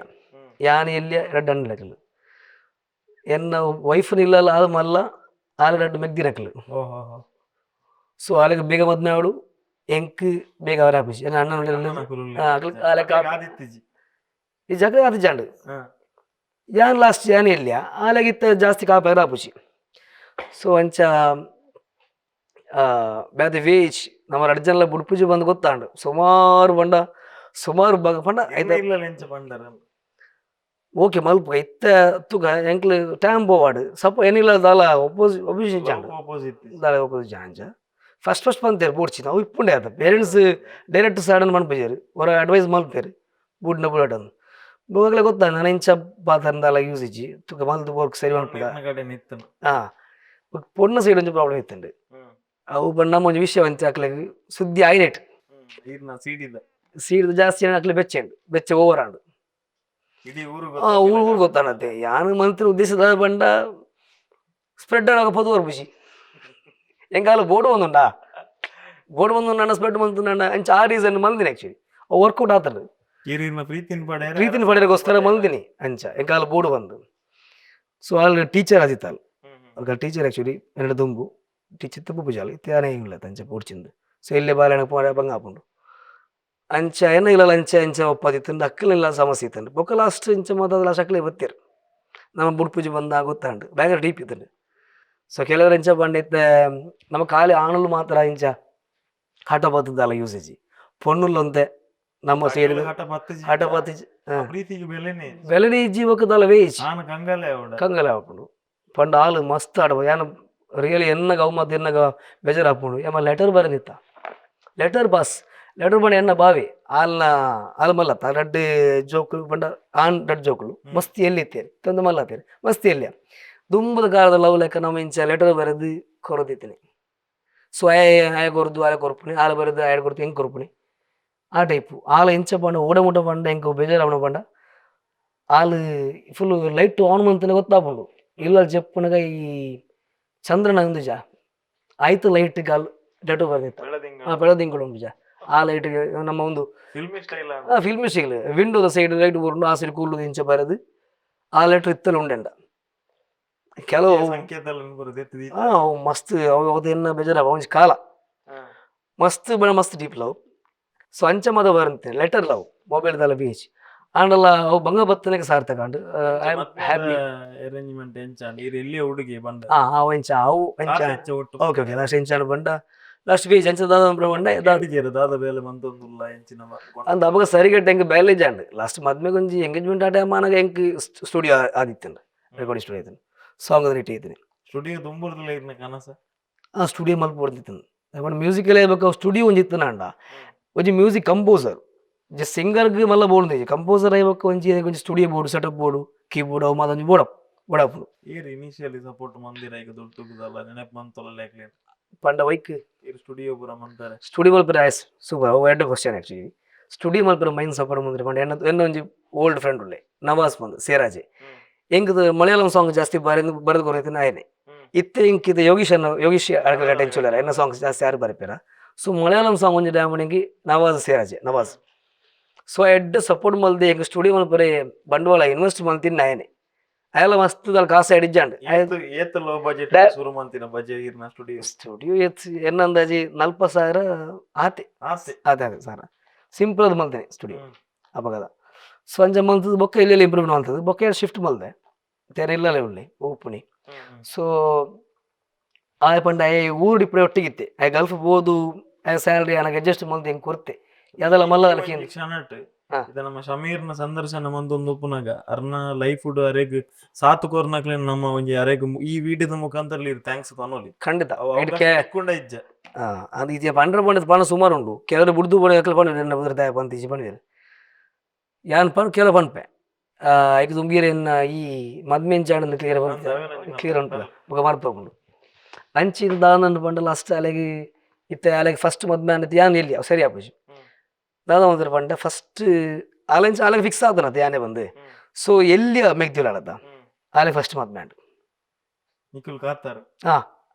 ಯಾನ್ ಎಲ್ಯ ರಡ್ಡ್ ಅಣ್ಣಲಕಲು. ಎನ್ನ ವೈಫ್ನ ಇಲ್ಲಲ್ಲ ಆದ ಮಲ್ಲ ಆಲ್ ರಡ್ಡ್ ಮೆಗ್ದಿನಕಲು. ಓಹೋ. ಸೊ ಆಲೆಗ್ ಬೇಗ ಮದ್ಮೆ ಆವಡು, ಎಂಕ್ ಬೇಗ ಅವರ ಆಪುಜಿ. ಎನ್ನ ಅಣ್ಣನ. ಆಲೆಗ್ ಆದಿತ್ತಿಜಿ. ಈ ಜಗ ಅದು ಜಾಂಡ್. ಯಾನ್ ಲಾಸ್ಟ್ ಯಾನ್ ಎಲ್ಯ ಆಲೆಗಿತ್ತ ಜಾಸ್ತಿ ಕಾಪೆರ ಆಪುಜಿ. ಸೊ ಅಂಚ ಬೇತೆ ವೇಜ್ ನಮ್ಮ ರಡ್ಡ್ ಜನಲ ಬುಡ್ಪುಜಿ ಪಂದ್ ಗೊತ್ತಾಂಡ್ ಸುಮಾರು ಪಂಡ ಸುಮಾರು ಬಗ ಪಂಡ ಐತ. ಇಲ್ಲಲ್ ಎಂಚ ಪಂಡರ್? ಓಕೆ ಮಲ್ಪ ಇತ್ತೆ ತೂಕ ಎಂಕ್ಲು ಟೈಮ್ ಪೋವಾಡ್ ಸಪೋ ಏನಿಲ್ಲ ದಾಲ ಒಪೋಸಿ ಒಪೋಸಿಷನ್ ಇಜ್ಜಾಂಡ್. ಆಪೋಸಿಟ್. ದಾಲ ಒಪೋಸಿಟ್ ಅಂಚ ಫಸ್ಟ್ ಫಸ್ಟ್ ಪಂತೆರ್ ಬೋಡ್ಚಿ ಅವು ಇಪ್ಪುಂಡೆ ಆತ parents direct sudden ಮನ್ಪುಜೆರ್ ಒರ ಅಡ್ವೈಸ್ ಮಲ್ಪೆರ್ ಬುಡ್ನ ಬುಡಟಂದ್ ಬೊಕ ಗೊತ್ತಾಂಡ್ ನನ ಇಂಚ ಪಾತೆರ್ಂಡ ದಾಲ ಯೂಸ್ ಇಜ್ಜಿ ತುಕ ಮಲ್ತ್ ವರ್ಕ್ ಸರಿ ಮನ್ಪುಗ. ಕಡೆ ನಿತ್ತನ. ಆ ಬೊಕ ಪೊಣ್ಣ ಸೈಡ್ ಒಂಜಿ ಪ್ರಾಬ್ಲಮ್ ಇತ್ತ್ಂಡ್. ಅವು ಪಂಡ ನಮ್ಮ ಒಂಜಿ ವಿಷಯ ಒಂಚ ಅಕ್ಲೆಗ್ ಸುದ್ದಿ ಆಯಿನೆಟ್. ಈರ್ನ ಸೀಡಿದ. ಸೀಡ್ದ ಜಾಸ್ತಿ ಅಕ್ಲೆ ಬೆಚ್ಚ ಉಂಡು ಬೆಚ್ಚ ಓವರ್ ಆಂಡ್. ಇಡೀ ಊರು. ಆ ಊರು ಊರು ಗೊತ್ತಾನತ್ತೆ ಯಾನ್ ಮಂತ್ರ ಉದ್ದೇಶ ದಾದ ಪಂಡ ಸ್ಪ್ರೆಡ್ ಆನಗ ಪೊದು ಬರ್ಪುಜಿ ಎಂಕಾಲ ಬೋರ್ಡ್ ಒಂದುಂಡಾ ಬೋರ್ಡ್ ಒಂದುಂಡ ಸ್ಪ್ರೆಡ್ ಮಂತುಂಡ ಅಂಚ ಆ ರೀಸನ್ ಮಲ್ದಿನಿ ಆಕ್ಚುಲಿ ಅವು ವರ್ಕೌಟ್ ಆತಂಡ್. ಈರಿನ ಪ್ರೀತಿನ ಪಡೆಯರೆ. ಪ್ರೀತಿನ ಪಡೆಯಗೋಸ್ಕರ ಮಲ್ದಿನಿ ಅಂಚ ಎಂಕಾಲ ಬೋರ್ಡ್ ಬಂದು. ಸೊ ಅಲ್ಲಿ ಟೀಚರ್ ಆದಿತ್ತಾಲ್ ఒక ಟೀಚರ್ ಆಕ್ಚುಲಿ ಎನ್ನಡ ದುಂಬು ಟೀಚರ್ ತಪ್ಪು ಪೂಜಾಲು ಇತ್ತೆ ಯಾನೇ ಇಲ್ಲ ಅಂಚ ಪೋಡ್ಚಿಂದು. ಸೊ ಎಲ್ಲೆ ಬಾಲೆನ ಪೋರೆ ಬಂಗ ಆಪುಂಡು ಅಂಚ ಎನ್ನ ಇಲ್ಲ ಅಂಚ ಅಂಚ ಒಪ್ಪದಿತ್ತುಂಡು ಅಕ್ಕಲೆಲ್ಲ ಸಮಸ್ಯೆ ಇತ್ತುಂಡು. ಬೊಕ್ಕ ಲಾಸ್ಟ್ ಇಂಚ ಮಾತ ಲಾಸ್ಟ್ ಅಕ್ಕಲೆ ಬತ್ತೆರ್ ನಮ್ಮ ಬುಡ್ಪುಜಿ ಬಂದ ಗೊತ್ತಾಂಡು ಭಯಂಕರ ಡೀಪ್ ಇತ್ತುಂಡು. ಸೊ ಕೆಲವರು ಎಂಚ ಪಂಡ ಇತ್ತೆ ನಮ್ಮ ಖಾಲಿ ಆಣುಲು ಮಾತ್ರ ಇಂಚ ಹಠ ಬತ್ತದಲ್ಲ ಯೂಸೇಜ್ ಪೊಣ್ಣುಲಂತೆ ನಮ್ಮ ಸೈಡ್ ಹಠ ಪತ್ತಿಜಿ. ಹಠ ಪತ್ತಿಜಿ. ಪ್ರೀತಿಗೆ ಬೆಲೆನೇ. ಬೆಲೆನೇ ಇಜ್ಜಿ ಬೊಕ್ಕ ವೇಜ್. ಆನ ಕಂಗಲೆ ಅವಡ. ಕಂಗಲೆ ಆಪುಂಡು ಪಂಡ ಆಲು ಮಸ್ತ್ ಆಡ ಯಾನ್ ರಿಯಲಿ ಎನ್ನಗ ಅವು ಮತ್ತ ಎನ್ನಗ ಬೇಜಾರು ಆಪುಂಡು. ಯಮ ಲೆಟರ್ ಬರೆದಿತ್ತ letter pass letter ಪಂಡ ಎನ್ನ ಬಾವಿ ಆಲ್ನ ಆಲ್ ಮಲ್ಲತ್ತ ರಡ್ಡ್ ಜೋಕುಲು ಪಂಡ ಆನ್ ರಡ್ಡ್ ಜೋಕುಲು ಮಸ್ತ್ ಎಲ್ಲಿ ಇತ್ತೇರು ತಂದು ಮಲ್ಲತ್ತೇರು ಮಸ್ತ್ ಎಲ್ಲಿಯ ದುಂಬುದ ಕಾಲದ ಲವ್ ಲೆಕ್ಕ ನಮ್ಮ ಇಂಚ ಲೆಟರ್ ಬರೆದು ಕೊರದಿತ್ತಿನಿ. ಸೊ ಆಯ ಆಯ ಕೊರ್ದು ಆಯ ಕೊರ್ಪುನಿ ಆಲ ಬರೆದು ಆಯ ಕೊರ್ದು ಹೆಂಗೆ ಕೊರ್ಪುನಿ ಆ ಟೈಪು ಆಲ ಇಂಚ ಪಂಡ ಓಡ ಮುಟ್ಟ ಪಂಡ ಎಂಕ್ ಬೇಜಾರು ಪಂಡ ಆಲ್ full light on ಮಂತನೆ ಗೊತ್ತಾಪುಂಡು ಇಲ್ಲ ಜಪ್ಪುನಗ ಈ ಚಂದ್ರನ ಅಂದುಜ ಆಯ್ತು ಲೈಟ್ ಗಾಲ್ ಲೆಟರ್ ಬರೆದಿತ್ತ. ಆ ಬೆಳದಿಂಗಳು ಉಂಡುಜ ಆ ಲೈಟ್ ನಮ್ಮ ಒಂದು ಫಿಲ್ಮಿ ಸ್ಟೈಲ್. ಆ ಫಿಲ್ಮಿ ಸ್ಟೈಲ್ ವಿಂಡೋದ ಸೈಡ್ ಲೈಟ್ ಬರುಂಡು ಆ ಸೈಡ್ ಕೂರ್ಲು ಇಂಚ ಬರೆದು ಆ ಲೆಟರ್ ಇತ್ತಲು ಉಂಡೆಂಡ ಕೆಲವು ಸಂಕೇತ. ಆ ಅವು ಮಸ್ತ್ ಅವು ಎನ್ನ ಬೇಜಾರ ಒಂಜಿ ಕಾಲ ಮಸ್ತ್ ಬಡ ಮಸ್ತ್ deep love. So ಅಂಚ ಮದ ಬರಂತೆ letter love mobile ದಲ್ಲ ಬೀಚ್ ಆಂಡಲ ಅವು ಬಂಗ ಬತ್ತನೆಗೆ ಸಾರ್ಥಕ and I am happy. Arrangement ಎಂಚ ಈರ್ ಎಲ್ಲಿ ಹುಡುಗಿ ಬಂದ? ಆ ಅವು ಎಂಚ ಅವು ಎಂಚ. ಒಟ್ಟು. Okay okay last ಎಂಚ ಬಂಡ ಲಾಸ್ಟ್ ಬೀಚ್ ಎಂಚ ದಾದ ಬಂಡ ದಾದ. ದಾದ ಬೇಲೆ ಮಂತೊಂದುಲ್ಲ ಎಂಚಿನ. ಅಂದ್ ಅಪಗ ಸರಿಗಟ್ಟ ಎಂಕ್ ಬ್ಯಾಲೇಜ್ ಆಂಡ್ ಲಾಸ್ಟ್ ಮದ್ಮೆಗ್ ಒಂಜಿ ಎಂಗೇಜ್ಮೆಂಟ್ ಆ ಟೈಮ್ ಆನಗ ಎಂಕ್ ಸ್ಟುಡಿಯೋ ಆದಿತ್ತಂಡ್ ರೆಕಾರ್ಡಿಂಗ್ ಸ್ಟುಡಿಯೋ ಆಯ್ತು ಸಾಂಗ್ ರೆಡಿ ಐತಿನಿ. ಸ್ಟುಡಿಯೋ ದುಂಬುರ್ದಲ ಇರ್ನ ಕನಸ. ಆ ಸ್ಟುಡಿಯೋ ಮಲ್ಪ ಹೊಡ್ದಿತ್ತಂದು ಪಂಡ ಮ್ಯೂಸಿಕಲ್ ಬೇಕು ಸ್ಟುಡಿಯೋ ಒಂಜಿ ಇತ್ತನಾಂಡ ಒಂಜಿ music composer just ಸಿಂಗರ್ಗ್ ಮಲ್ಲ ಬೋರ್ಡ್ ಕಂಪೋಸರ್ ಆಯ್ಬೇಕು ಒಂಜಿ ಒಂಜಿ studio board setup board keyboard ಅವು ಮಾತ ಒಂಜಿ ಬೋಡಪ್ ಬೋಡಾಪುಂಡು. ಈರ್ ಇನಿಷಿಯಲಿ ಸಪೋರ್ಟ್ ಮಂದಿರ ಈಗ ದುಡ್ಡು ತುಗುದಲ್ಲ ನೆನಪು ಮಂತೊಲ್ಲ ಲೇಕ್ಲೆ. ಪಂಡ ವೈಕ್. ಈರ್ ಸ್ಟುಡಿಯೋ ಪೂರ ಮಂತಾರೆ. ಸ್ಟುಡಿಯೋ ಮಲ್ಪರೆ ಆಯ್ಸ್ ಸೂಪರ್ ಅವು ಎಡ್ಡೆ question actually. Studio ಮಲ್ಪರೆ ಮೈನ್ ಸಪೋರ್ಟ್ ಮಂದಿರ ಪಂಡ ಎನ್ನ ಎನ್ನ ಒಂಜಿ ಓಲ್ಡ್ ಫ್ರೆಂಡ್ ಉಲ್ಲೆ ನವಾಸ್ ಬಂದು ಸೇರಾಜೆ. ಎಂಕದ ಮಲಯಾಳಂ ಸಾಂಗ್ ಜಾಸ್ತಿ ಬರೆದು ಬರೆದು ಕೊರೈತಿನ ಆಯನೆ. ಇತ್ತೆ ಇಂಕಿದ ಯೋಗೀಶ್ ಅನ್ನ ಯೋಗೀಶ್ ಅಡಕಗಟ್ಟೆ ಚುಲ್ಲರ ಎನ್ನ ಸಾಂಗ್ಸ್ ಜಾಸ್ತಿ ಯಾರು ಬರೆಪೇರ. ಸೊ ಮಲಯಾಳಂ ಸಾಂಗ್ ಒಂಜಿ ಟೈಮ್ ಎಂಕಿ ನವಾಜ್ ಸೇರಾಜೆ ನವಾಜ್. ಸೊ ಎಡ್ಡೆ ಸಪೋರ್ಟ್ ಮಲ್ದೆ ಎಂಕ್ ಸ್ಟುಡಿಯೋ ಮಲ್ಪರೆ ಬಂಡವಾಳ ಇನ್ವೆಸ್ಟ್ ಮಲ್ತಿನ ಆಯನೆ ಅಯಲ ಮಸ್ತ್ ದಾಲ್ ಕಾಸು ಅಡಿಜಾಂಡ್. ಏತ್ ಏತ್ ಲೋ ಬಜೆಟ್ ಶುರು ಮಂತಿನ ಬಜೆ ಈರ್ನ ಸ್ಟುಡಿಯೋ? ಸ್ಟುಡಿಯೋ ಎತ್ ಎನ್ನ ಅಂದಾಜಿ 40,000 ಆತೆ. ಆತೆ. ಆತೆ ಆತೆ ಸಾರ ಸಿಂಪಲ್ ಅದು ಮಲ್ತೇನೆ ಸ್ಟುಡಿಯೋ ಅಪಗದ. ಸೊ ಅಂಚ ಮಲ್ತದ್ದು ಬೊಕ್ಕ ಎಲ್ಲೆಲ್ಲಿ ಇಂಪ್ರೂವ್ಮೆಂಟ್ ಮಲ್ತದ್ದು ಬೊಕ್ಕ ಶಿಫ್ಟ್ ಮಲ್ದೆ ತೇರೆ ಇಲ್ಲಲೇ ಉಳ್ಳಿ ಉಪ್ಪುನಿ. ಸೊ ಆಯ್ ಪಂಡ ಆಯೆ ಊರು ಇಪ್ಪಡೆ ಒಟ್ಟಿಗಿತ್ತೆ ಆಯ್ ಗಲ್ಫ್ ಪೋದು ಆಯ್ ಸ್ಯಾಲರಿ ಅನಗ ಅಡ್ಜಸ್ಟ್ ಮಲ್ತೆ ಎಂಕ್ ಕೊರ್ತೆ ಯಾದಲ ಮಲ್ಲ ಒಂಜಿ ಕ್ಷಣಟ್ ಹಾ. ಇದು ನಮ್ಮ ಶಮೀರ್ನ ಸಂದರ್ಶನ ಮಂತೊಂದು ಉಪ್ಪುನಗ ಅರ್ನ ಲೈಫ್ ಅರೆಗ್ ಸಾತ್ ಕೊರ್ನಕ್ಲೆನ್ ನಮ್ಮ ಒಂಜಿ ಅರೆಗ್ ಈ ವಿಡಿಯೋದ ಮುಖಾಂತರ thanks ಪನೊಲಿ. ಖಂಡಿತ. ಅವು ಅವಕಾಶ ಇಡ್ಕೆ ತಿಕ್ಕುಂಡ ಇಜ್ಜ. ಅದು ಇದು ಪಂಡ್ರ ಪಂಡ ಪಣ ಸುಮಾರು ಉಂಡು ಕೆಲವರು ಬುಡ್ದು ಪಣ ಅಕ್ಲೆ ಪಂಡ ಎನ್ನ ಬುದ್ರ ದಾಯ ಪಂತಿಜಿ ಪಂಡಿದ್ರು ಯಾನ್ ಪನ್ ಕೆಲವು ಪನ್ಪೆ ಐಕ್ ದುಂಬಿಯರ್ ಎನ್ನ ಈ ಮದ್ಮೆಂಚಾಂಡ್ ಕ್ಲಿಯರ್ ಕ್ಲಿಯರ್ ಉಂಟು ಬೊಕ ಮರ್ಪೋಪುಂಡು ಅಂಚಿನ ದಾನಂದ್ ಪಂಡ ಲಾಸ್ಟ್ ಅಲೆಗ್ ಇತ್ತೆ ಅಲೆಗ್ ಫಸ್ಟ್ ಮದ್ಮೆ ಆಂಡ ಯಾನ್ ಎಲ್ಲಿ ಅವು ಸರಿ ಆಪುಜಿ. ದಾದ ಮಂತ್ರ ಪಂಡ ಫಸ್ಟ್ ಅಲೆಂಚ ಅಲೆಗ್ ಫಿಕ್ಸ್ ಆತನತ್ತೆ ಯಾನೇ ಬಂದು. ಸೊ ಎಲ್ಲಿ ಮೆಗ್ದಿಲ್ಲ ಆಲೆ ಫಸ್ಟ್ ಮದ್ಮೆ ಆಂಡ್. ನಿಕುಲ್ ಕಾತಾರ. ಹಾ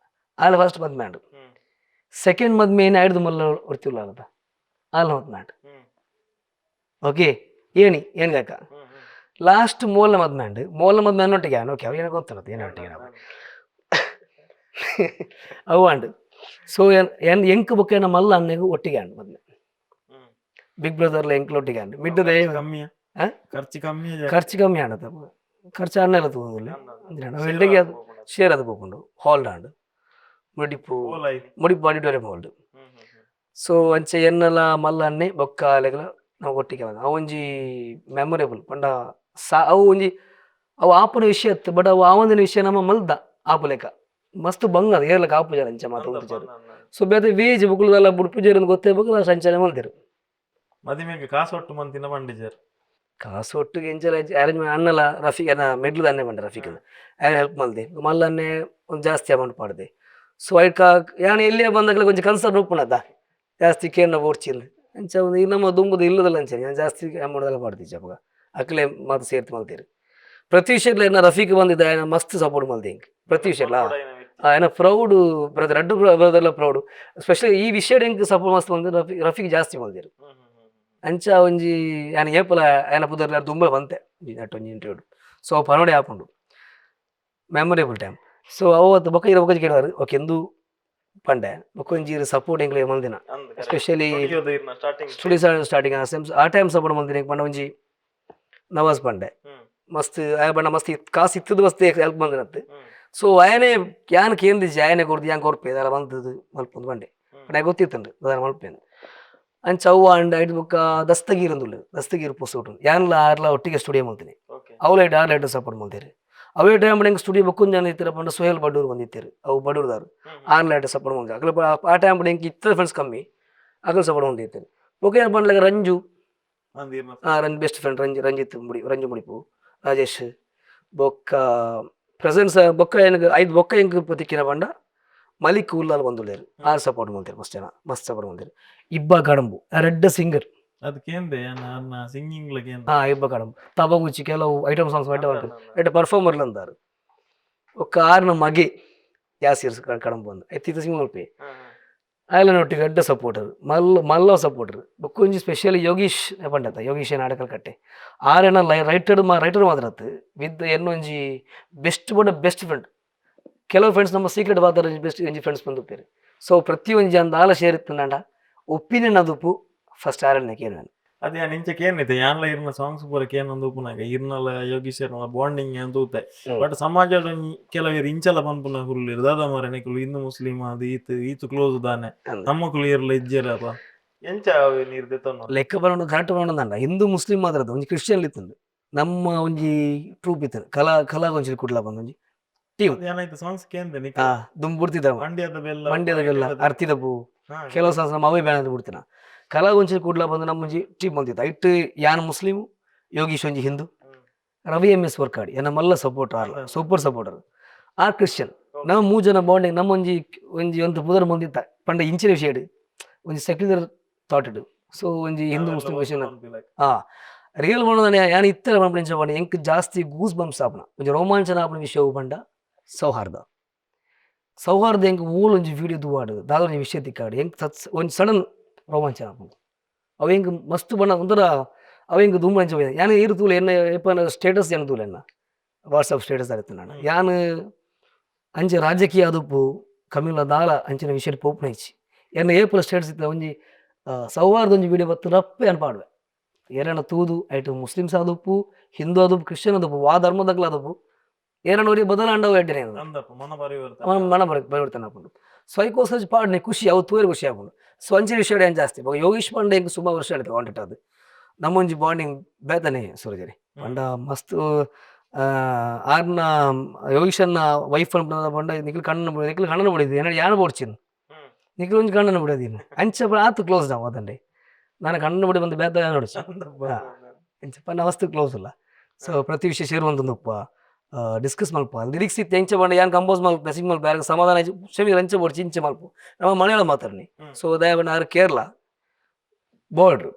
ಆಲೆ ಫಸ್ಟ್ ಮದ್ಮೆ ಆಂಡ್. ಸೆಕೆಂಡ್ ಮದ್ಮೆ ಏನು ಆಯ್ದು ಮಲ್ಲ ಒರ್ತಿಲ್ಲ ಅದ ಆಲ್ ಮದ್ಮೆ ಆಂಡ್. ಓಕೆ ಏಣಿ ಏನ್ ಕಾಕ ಲಾಸ್ಟ್ ಮೋಲ ಮದ್ಮೆ ಆಂಡ್ ಮೋಲ ಮದ್ಮೆ ಅನ್ನೊಟ್ಟಿಗೆ ಆನ್ ಓಕೆ ಅವು ಏನೋ ಗೊತ್ತಿರತ್ತೆ ಏನೊಟ್ಟಿಗೆ ನಾವು ಅವು ಆಂಡ್. ಸೊ ಎನ್ ಎಂಕ್ ಬೊಕ್ಕ ಏನ ಮಲ್ಲ ಅನ್ನೆಗ್ ಒಟ್ಟಿಗೆ ಆಂಡ್ ಮದ್ಮೆ. ಬಿಗ್ ಬ್ರದರ್ಲ ಎಂಕ್ಲ ಒಟ್ಟಿಗೆ ಆಂಡ್ ಮಿಡ್ಡದ. ಕಮ್ಮಿ. ಆ? ಖರ್ಚು ಕಮ್ಮಿ. ಖರ್ಚು ಕಮ್ಮಿ ಆಂಡತ. ಖರ್ಚು ಅಣ್ಣೆಲ ತೂವೊಂದುಲ್ಲೆ. ಎಡ್ಡೆಗೆ ಅದು ಶೇರ್ ಅದು ಪೋಪುಂಡು. ಹಾಲ್ ಆಂಡ್ ಮುಡಿಪು, ಮುಡಿಪು auditorium hall. So ಅಂಚ ಎನ್ನಲ ಮಲ್ಲ ಅನ್ನೆ ಬೊಕ್ಕ ಅಲೆಗ್ಲ ನಾವು ಒಟ್ಟಿಗೆ ಬಂದ ಅವು ಒಂಜಿ ಮೆಮೊರೇಬಲ್ ಪಂಡ ಸಾ ಅವು ಒಂಜಿ ಅವು ಆಪುನ ವಿಷಯ ಇತ್ತು. ಬಟ್ ಅವು ಆವಂದಿನ ವಿಷಯ ನಮ್ಮ ಮಲ್ದ ಆಪುಲೆಕ ಮಸ್ತ್ ಬಂಗ ಅದು ಏರ್ಲಕ ಆಪುಜಾರ ಅಂಚ ಮಾತ ಉಂತುಜಾರು. ಸೊ ಬೇತೆ ವೇಜ್ ಬುಕ್ಕುಲದಲ್ಲ ಬುಡ್ಪುಜೇರ್ ಗೊತ್ತೇ ಬೊಕ್ಕ ಸಂಚಾರ ಮಲ್ದೆರ್. ಮದಿಮೆಗ್ ಕಾಸು ಒಟ್ಟು ಮಂತಿನ ಪಂಡಿಜರ್? ಕಾಸು ಒಟ್ಟಿಗೆ ಎಂಚಲ ಅರೇಂಜ್ ಅಣ್ಣಲ ರಫೀಕ್ ಅನ್ನ ಮೆಡ್ಲು ಅನ್ನೆ ಪಂಡ ರಫೀಕ್ ಆಯ್ ಹೆಲ್ಪ್ ಮಲ್ದೆ. ಮಲ್ಲ ಅನ್ನೆ ಒಂದು ಜಾಸ್ತಿ ಅಮೌಂಟ್ ಪಾಡ್ದೆ. ಸೊ ಐಕ ಯಾನ್ ಎಲ್ಲಿಯ ಬಂದಾಗಲೇ ಕೊಂಚ ಕನ್ಸರ್ನ್ ಉಪ್ಪುನದ ಜಾಸ್ತಿ ಕೇಂದ್ರ ಬೋಡ್ಚಿಂದು ಅಂಚ ಒಂದು ಈ ನಮ್ಮ ದುಂಬುದು ಇಲ್ಲದಲ್ಲ ಅಂಚನೆ ಯಾನ್ ಜಾಸ್ತಿ ಅಮೌಂಟ್ ಎಲ್ಲ ಪಾಡ್ದಿಜ್ಜಿ. ಅಪಗ ಅಕ್ಲೆ ಮಾತ ಸೇರ್ತು ಮಲ್ತೇರು. ಪ್ರತಿ ವಿಷಯಡ್ಲ ಎನ್ನ ರಫೀಕ್ ಬಂದಿದ್ದ, ಆಯನ ಮಸ್ತ್ ಸಪೋರ್ಟ್ ಮಲ್ದೆ ಎಂಕ್ ಪ್ರತಿ ವಿಷಯಡ್ಲ. ಆಯನ ಪ್ರೌಡ್ ಬ್ರದರ್, ರಡ್ಡು ಬ್ರದರ್ಲ ಪ್ರೌಡ್. ಸ್ಪೆಷಲಿ ಈ ವಿಷಯಡ್ ಎಂಕ್ ಸಪೋರ್ಟ್ ಮಸ್ತ್ ಮಲ್ದೆ ರಫೀಕ್, ರಫೀಕ್ ಜಾಸ್ತಿ ಮಲ್ದೆರ್. ಅಂಚ ಒಂಜಿ ಯಾನ್ ಏಪಲ ಆಯನ ಪುದರ್ಲ ದುಂಬ ಬಂತೆ ಅಟ್ ಒಂಜಿ ಇಂಟರ್ವ್ಯೂ. ಸೊ ಅವು ಪನೋಡೆ ಆಪುಂಡು memorable time. So ಅವು ಅತ್ತು ಬೊಕ್ಕ ಇರ ಬೊಕ್ಕ ಕೇಳುವಾರು ಓಕೆ ಎಂದು ಪಂಡೆ. ಬೊಕ್ಕ ಒಂಜಿ ಸಪೋರ್ಟ್ ಎಂಕ್ಲೆ ಮಲ್ದಿನ specially studio starting ಆ ಟೈಮ್ ಸಪೋರ್ಟ್ ಮಲ್ದಿನ ಪಂಡ ಒಂಜಿ ನವಾಜ್ ಪಂಡೆ. ಮಸ್ತ್ ಆಯ ಬಣ್ಣ ಮಸ್ತ್ ಕಾಸು ಇತ್ತದ ಮಸ್ತ್ ಹೆಲ್ಪ್ ಮಲ್ದಿನತ್ತು. ಸೊ ಆಯನೇ ಯಾನ್ ಕೇಂದಿಜ್ಜಿ, ಆಯನೇ ಕೊರ್ದು ಯಾನ್ ಕೊರ್ಪೆ ದಾಲ ಬಂತದು ಮಲ್ಪೊಂದು ಪಂಡೆ. ಪಂಡ ಗೊತ್ತಿತ್ತುಂಡು ದಾಲ ಮಲ್ಪೇನು ಅಂಚ. ಅವು ಅಂಡ್ ಐಟ್ ಬೊಕ್ಕ ದಸ್ತಗೀರ್ ಅಂದುಲ್ಲೆರ್, ದಸ್ತಗೀರ್ ಪೊಸೋಟು. ಯಾನ್ಲ ಆರ್ಲ ಒಟ್ಟಿಗೆ ಸ್ಟುಡಿಯೋ ಮಲ್ತಿನಿ. ಅವ್ಲ ಆರ್ಲ ಎಡ್ಡೆ ಸಪೋರ್ಟ್ ಮಲ್ತೆರ್. ಅವೇ ಟೈಮ್ ಎಂಕ್ ಸ್ಟುಡಿಯೋ ಬೊಕ್ಕೊಂಜಿ ಜನ ಇತ್ತೆರ್ ಪಂಡ ಸೋಹೇಲ್ ಬಡೂರ್ ಬಂದಿತ್ತೆರ್. ಅವು ಬಡೂರ್ದಾರ್. ಆರ್ಲ ಎಡ್ಡೆ ಸಪೋರ್ಟ್ ಮಲ್ತೆರ್. ಅಕಲ್ ಆ ಟೈಮ್ ಎಂಕ್ ಇತ್ತ ಫ್ರೆಂಡ್ಸ್ ಕಮ್ಮಿ, ಅಕಲ್ ಸಪೋರ್ಟ್ ಮಲ್ತಿತ್ತೆರ್. ಬೊಕ್ಕ ಏನ್ ಪಂಡ್ಲಗ ರಂಜು, ರಂಜ್ ಬೆಸ್ಟ್ ಫ್ರೆಂಡ್ ರಂಜ್, ರಂಜಿತ್ ಮುಡಿ, ರಂಜು ಮುಡಿಪು, ರಾಜೇಶ್ ಬೊಕ್ಕ ಪ್ರೆಸೆನ್ಸ್. ಬೊಕ್ಕ ಎಂಕ್ ಐದು ಬೊಕ್ಕ ಎಂಕ್ ತಿಕ್ಕಿನ ಪಂಡ ಮಲಿಕ್ ಉಲ್ಲಾಲ್ ಬಂದುಲ್ಲೆರ್. ಆರ್ ಸಪೋರ್ಟ್ ಮಲ್ತೆರ್. ಮಸ್ತ್ ಜನ ಮಸ್ತ್ ಸಪೋರ್ಟ್ ಮಲ್ತೆರ್. ಇಬ್ಬ ಕಡಂಬು ರೆಡ್ಡ ಸಿಂಗರ್. ಅದು ಕೇಂದೆ ಅನ್ನ ಸಿಂಗಿಂಗ್ ಕೇಂದ್ರ. ಹಾ, ಇಬ್ಬ ಕಡಂಬು ತಬಗುಚ್ಚಿ ಕೆಲವು ಐಟಮ್ ಸಾಂಗ್ಸ್ ಎಡ್ಡೆ ಉಂಟು, ಎಡ್ಡೆ ಪರ್ಫಾರ್ಮರ್ ಅಂದಾರು. ಬೊಕ್ಕ ಆರ್ನ ಮಗೆ ಯಾಸೀರ್ ಕಡಂಬು ಅಂದ್ ಎತ್ತಿತ್ತ ಸಿಂಗ್ ಮಲ್ಪೆ ಆಯ್ಲನೊಟ್ಟಿಗೆ ಎಡ್ಡೆ ಸಪೋರ್ಟರ್, ಮಲ್ಲ ಮಲ್ಲ ಸಪೋರ್ಟರ್. ಬೊಕ್ಕ ಒಂಜಿ ಸ್ಪೆಷಲಿ ಯೋಗೀಶ್ ಪಂಡತ, ಯೋಗೀಶ್ ನಾಡಕಲ್ ಕಟ್ಟೆ. ಆರೆನ ಲೈ ರೈಟರ್ ಮಾ ರೈಟರ್ ಮಾತ್ರ ವಿತ್ ಎನ್ನೊಂಜಿ ಬೆಸ್ಟ್ ಬೊಡ ಬೆಸ್ಟ್ ಫ್ರೆಂಡ್. ಕೆಲವು ಫ್ರೆಂಡ್ಸ್ ನಮ್ಮ ಸೀಕ್ರೆಟ್ ಬಾತಾರ, ಬೆಸ್ಟ್ ಒಂಜಿ ಫ್ರೆಂಡ್ಸ್ ಬಂದುಪ್ಪೇರು. ಸೊ ಪ್ರತಿ ಒಂಜಿ ಅಂದ ಆಲ ಶೇರ್ ಇತ್ತುಂಡ ಒಪಿನಿಯನ್ ಅದುಪ್ಪು ಫಸ್ಟ್ ಆರಣ್ಯ ಕೇನುವೆನ್. ಅದೇ ಯಾನ್ ಇಂಚ ಕೇನಿತ್ತೆ, ಯಾನ್ಲ ಇರ್ನ ಸಾಂಗ್ಸ್ ಪೂರ ಕೇನೊಂದು ಉಪ್ಪುನಾಗ ಇರ್ನಲ ಯೋಗೀಶರ್ನ ಬಾಂಡಿಂಗ್ ಅಂತ ತೂತೆ. ಬಟ್ ಸಮಾಜದ ಕೆಲವೇರು ಇಂಚಲ ಪನ್ಪುನ ಕುಲ್ಲೆರ್, ದಾದ ಮಾರ್ರೆ ನಿಕುಲು ಹಿಂದೂ ಮುಸ್ಲಿಂ ಅದು ಈತ್ ಈತ್ ಕ್ಲೋಸ್ ದಾನೆ? ಅಂದ್. ನಮ್ಮಕುಲು ಇರ್ಲ ಇಜ್ಜೆರಪ್ಪ, ಎಂಚ ಅವೆ ನೀರ್ ದೆತ್ತೊನ್ನು? ಲೆಕ್ಕ ಬರೋಣ ಕರೆಕ್ಟ್ ಬರೋಣ. ಹಿಂದೂ ಮುಸ್ಲಿಂ ಮಾತ್ರ ಅತ್ತ, ಒಂಜಿ ಕ್ರಿಶ್ಚಿಯನ್ ಇತ್ತುಂಡು ನಮ್ಮ ಒಂಜಿ ಟ್ರೂಪ್ ಇತ್ತು. ಕಲಾ ಕಲಾ ಒಂಜಿ ಕುಡ್ಲ ಬಂದ ಒಂಜಿ ಟೀಮ್. ಏನಾಯ್ತು ಸಾಂಗ್ಸ್ ಕೇಂದೆ ನಿಕ್? ಹಾ, ದುಂಬು ಬಿಡ್ತಿದ್ದ. ಮಂಡ್ಯದ ಬೆಲ್ಲ. ಮಂಡ್ಯದ ಬೆಲ್ಲ, ಅರ್ತಿದ ಪೂ, ಕೆಲವು ಸಾಂಗ್ಸ್ ನಮ್ಮ ಅವೇ ಬ್ಯಾನ್ ಬಿಡ್ತಿನ. ಕಲಾಗೊಂಚಿ ಕುಡ್ಲ ಬಂದು ನಮ್ಮ ಒಂಜಿ ಟೀಮ್ ಬಂದಿತ್ತು. ಐಟ್ ಯಾನ್ ಮುಸ್ಲಿಂ, ಯೋಗೀಶ್ ಒಂಜಿ ಹಿಂದೂ, ರವಿ ಎಂ ಎಸ್ ವರ್ಕಾಡಿ ಎನ್ನ ಮಲ್ಲ supporter ಆರ್ಲ, super supporter, R Christian. ನಮ್ಮ ಮೂರು ಜನ ಬಾಂಡಿಂಗ್ ನಮ್ಮ ಒಂಜಿ ಒಂಜಿ ಒಂದು ಪುದರ್ ಬಂದಿತ್ತ ಪಂಡ ಇಂಚಿನ ವಿಷಯ ಒಂಜಿ ಸೆಕ್ಯುಲರ್ ಥಾಟ್ ಇಡು. ಸೊ ಒಂಜಿ ಹಿಂದೂ ಮುಸ್ಲಿಂ ವಿಷಯ ಹಾ ರಿಯಲ್ ಪಂಡ ಯಾನ್ ಇತ್ತರ ಪಂಡ ಪಂಡ ಎಂಕ್ ಜಾಸ್ತಿ ಗೂಸ್ ಬಂಪ್ಸ್ ಆಪುನ ಒಂಜಿ ರೋಮಾಂಚನ ಆಪುನ ವಿಷಯ ಪಂಡ ಸೌಹಾರ್ದ. ಸೌಹಾರ್ದ ಎಂಕ್ ಮೂಲ ಒಂಜಿ ವಿಡಿಯೋ ತೂವಾಡು ದಾದ ಒಂಜಿ ವಿಷಯ ತಿಕ್ಕಾಡು ಎಂಕ್ ಸತ್ ಒಂಜಿ ಸಡನ್ ರೋಮಾಂಚನ ಆಪುಂಡು. ಅವು ಎಂಕ್ ಮಸ್ತ್ ಬಣ್ಣ ಒಂಥರ ಅವು ಎಂಕ್ ದುಂಬು ಅಂಚ ಯಾನ್ ಈರ್ ತೂಲೆ ಎನ್ನ ಏಪನ ಸ್ಟೇಟಸ್ ಯಾನ್ ತೂಲೆ ಎನ್ನ ವಾಟ್ಸಪ್ ಸ್ಟೇಟಸ್ ಆದಿತ್ತು. ನಾನು ಯಾನ್ ಅಂಚ ರಾಜಕೀಯ ಅದುಪ್ಪು ಕಮ್ಯುನಲ್ ದಾಲ ಅಂಚಿನ ವಿಷಯ ಪೋಪುನ ಇಜ್ಜಿ. ಎನ್ನ ಏಪಲ ಸ್ಟೇಟಸ್ ಇತ್ತ ಒಂಜಿ ಸೌಹಾರ್ದ ಒಂಜಿ ವಿಡಿಯೋ ಬತ್ತು ರಪ್ಪೆ ಯಾನ್ ಪಾಡುವೆ. ಏರನ ತೂದು ಐಟ್ ಮುಸ್ಲಿಮ್ಸ್ ಆದುಪ್ಪು, ಹಿಂದೂ ಆದುಪ್ಪು, ಕ್ರಿಶ್ಚಿಯನ್ ಆದುಪ್ಪು, ವಾ ಧರ್ಮದಗ್ಲ ಆದುಪ್ಪು, ಏರನ ಒರಿ ಬದಲಾಂಡವು ಎಡ್ಡೆನೆ. ಅಂದಪ್ಪ ಮನ ಪರಿವರ್ತನೆ. ಮನ ಪರಿವರ್ತನೆ ಆಪುಂಡು. ಸೊ ಐಕೋಸ್ಕರ ಪಾಡ್ನೆ ಖುಷಿ, ಅವು ತೂಯರೆ ಖುಷಿ ಆಪುಂಡು. ಸೊ ಅಂಚಿನ ವಿಷಯ ಏನ್ ಜಾಸ್ತಿ. ಬೊಕ್ಕ ಯೋಗೀಶ್ ಪಂಡ ಎಂಕ್ ಸುಮಾರು ವರ್ಷ ಆಯ್ತು ಕಾಂಟ್ಯಾಕ್ಟ್. ಅದು ನಮ್ಮೊಂಜಿ ಬಾಂಡಿಂಗ್ ಬೇತನೆ ಸೂರಜರಿ. ಪಂಡ ಮಸ್ತ್ ಆರ್ನ ಯೋಗೀಶನ್ನ ವೈಫ್ ಪಂಡ ನಿಖಿಲ್ ಕಣ್ಣು ನಿಖಿಲ್ ಕಣ್ಣು ಬಡಿದು ಏನ ಯಾರು ಬೋಡ್ಚಿನ್ ನಿಖಿಲ್ ಒಂಜಿ ಕಣ್ಣನ್ನು ಬಿಡೋದಿಲ್ಲ. ಅಂಚ ಆತು ಕ್ಲೋಸ್ ನಾವು ಅದಂಡೆ. ನಾನು ಕಣ್ಣು ಬಿಡಿ ಬಂದು ಬೇತ ನೋಡಿಸಿ. ಅಂಚ ಪಂಡ ಮಸ್ತ್ ಕ್ಲೋಸ್ ಅಲ್ಲ. ಸೊ ಪ್ರತಿ ವಿಷಯ ಸೇರುವಂತ ಉಪ್ಪ ಡಿಸ್ಕಸ್ ಮಲ್ಪ ಲಿರಿಕ್ಸ್ ಇತ್ತು. ಎಂಚ ಪಂಡ ಯಾನ್ ಕಂಪೋಸ್ ಮಲ್ಪ, ಸಿಂಗ್ ಮಲ್ಪ, ಯಾರಿಗೆ ಸಮಾಧಾನ ಶಮೀರ್ ಅಂಚ ಬೋಡ್ಚಿ ಇಂಚ ಮಲ್ಪ. ನಮ್ಮ ಮಲಯಾಳಂ ಮಾತಾಡ್ನಿ. ಸೊ ದಯ ಪಂಡ ಆರು ಕೇರಳ ಬಾರ್ಡ್ರ್.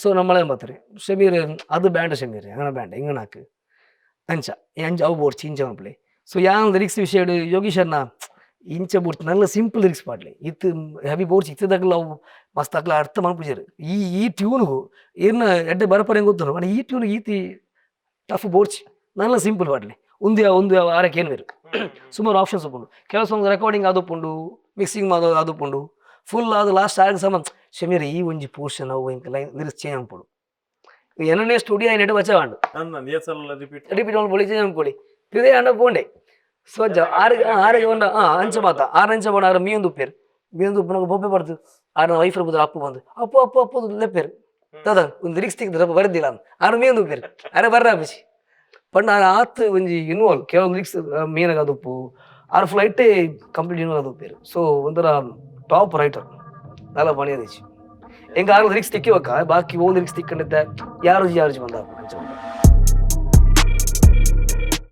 ಸೊ ನಮ್ಮ ಮಲಯಾಳಂ ಮಾತಾಡಿ ಶಮೀರ್ ಅದು ಬ್ಯಾಂಡ್ ಶಮೀರ್ ಅಂಗನ ಬ್ಯಾಂಡ್ ಇಂಗನಾಕ್ ಅಂಚ ಅಂಚ ಅವು ಬೋಡ್ಚಿ ಇಂಚ ಮಲ್ಪಲೆ. ಸೊ ಯಾನ್ ಲಿರಿಕ್ಸ್ ವಿಷಯ ಯೋಗೀಶ್ ಅನ್ನ ಇಂಚ ಬೋಡ್ಚಿ ನಲ್ಲ ಸಿಂಪಲ್ ಲಿರಿಕ್ಸ್ ಪಾಡ್ಲೆ. ಇತ್ತು ಹೆವಿ ಬೋಡ್ಚಿ ಇತ್ತದಾಗಲ ಅವು ಮಸ್ತ್ ಅಕ್ಲ ಅರ್ಥ ಮಲ್ಪುಜೆರ್. ಈ ಈ ಟ್ಯೂನ್ಗು ಏರ್ನ ಎಡ್ಡೆ ಬರಪರೆ ಗೊತ್ತುಂಡು. ಪಂಡ ಈ ಟ್ಯೂನ್ ಈತಿ ಟಫ್ ಬೋಡ್ಚಿ, ನಲ್ಲ ಸಿಂಪಲ್ ಪಾಡ್ಲೆ. ಒಂದು ಯಾವ ಒಂದು ಯಾವ ಆರಕ್ಕೆ ಏನು ಬೇರು ಸುಮಾರು ಆಪ್ಷನ್ಸ್ ಉಪ್ಪುಂಡು. ಕೆಲವು ಸಾಂಗ್ ರೆಕಾರ್ಡಿಂಗ್ ಆದುಪ್ಪುಂಡು, ಮಿಕ್ಸಿಂಗ್ ಮಾದ ಆದುಪ್ಪುಂಡು. ಫುಲ್ ಅದು ಲಾಸ್ಟ್ ಆಗ ಸಮ ಶಮೀರ್ ಈ ಒಂಜಿ ಪೋರ್ಷನ್ ಅವು ಎಂಕ್ line lyrics change ಆಪುಂಡು. ಎನನೇ ಸ್ಟುಡಿಯೋ ಐನೆಟ್ ಬಚಾವಂಡು. ಅಂದ್ ಏತ್ ಸಲ ರಿಪೀಟ್. ರಿಪೀಟ್ ಮಲ್ಪೊಳಿ, ಚೇಂಜ್ ಮಲ್ಪೊಳಿ, ಪಿದಯಿ ಆಂಡ ಪೋಂಡೆ. ಸೊ ಅಂಚ ಆರ್ ಆರೆಗ್ ಪಂಡ ಅಂಚ ಮಾತ ಆರ್ ಅಂಚ ಪಂಡ ಆರ್ ಮೀಯೊಂದು ಉಪ್ಪೆರ್. ಮೀಯೊಂದು ಉಪ್ಪುನಗ ಬೊಬ್ಬೆ ಪಡ್ದು ಆರ್ನ ವೈಫ್ ಪುದರ್ ಅಪ್ಪು ಬಂದು ಅಪ್ಪು ಅಪ್ಪು ಅಪ್ಪು ಲೆಪ್ಪೆರ್. ದಾದ ಒಂದು ಲಿರಿಕ್ಸ್ ತಿಕ್ಕ್ದ್ ಬರ್ದಿಲ್ಲ ಆರ್ ಮೀಯೊಂದು ಉಪ್ಪೆರ್, ಆರೆ ಬರ್ರ ಆಪುಜಿ ಪಂಡ ಆರ್ ಆತ್ ಒಂಜಿ ಇನ್ವಾಲ್ವ್. ಕೆಲವು ಲಿರಿಕ್ಸ್ ಮೀನಗ ಉಪ್ಪು, ಆರ್ ಫ್ಲೈಟೇ ಕಂಪ್ಲೀಟ್ ಇನ್ವಾಲ್ವ್ ಆದುಪ್ಪೆರ್. ಸೊ ಒಂಥರ ಟಾಪ್ ರೈಟರ್ ದಾಲ ಪಣಿಯದಿಚ್ಚಿ. ಎಂಕ್ ಆರ್ ಲಿರಿಕ್ಸ್ ತಿಕ್ಕಿ ಬೊಕ್ಕ ಬಾಕಿ ಓ ಲಿರಿಕ್ಸ್ ತಿಕ್ಕಂಡಿದ್ದೆ ಯಾರು ಯಾರು ಬಂದ.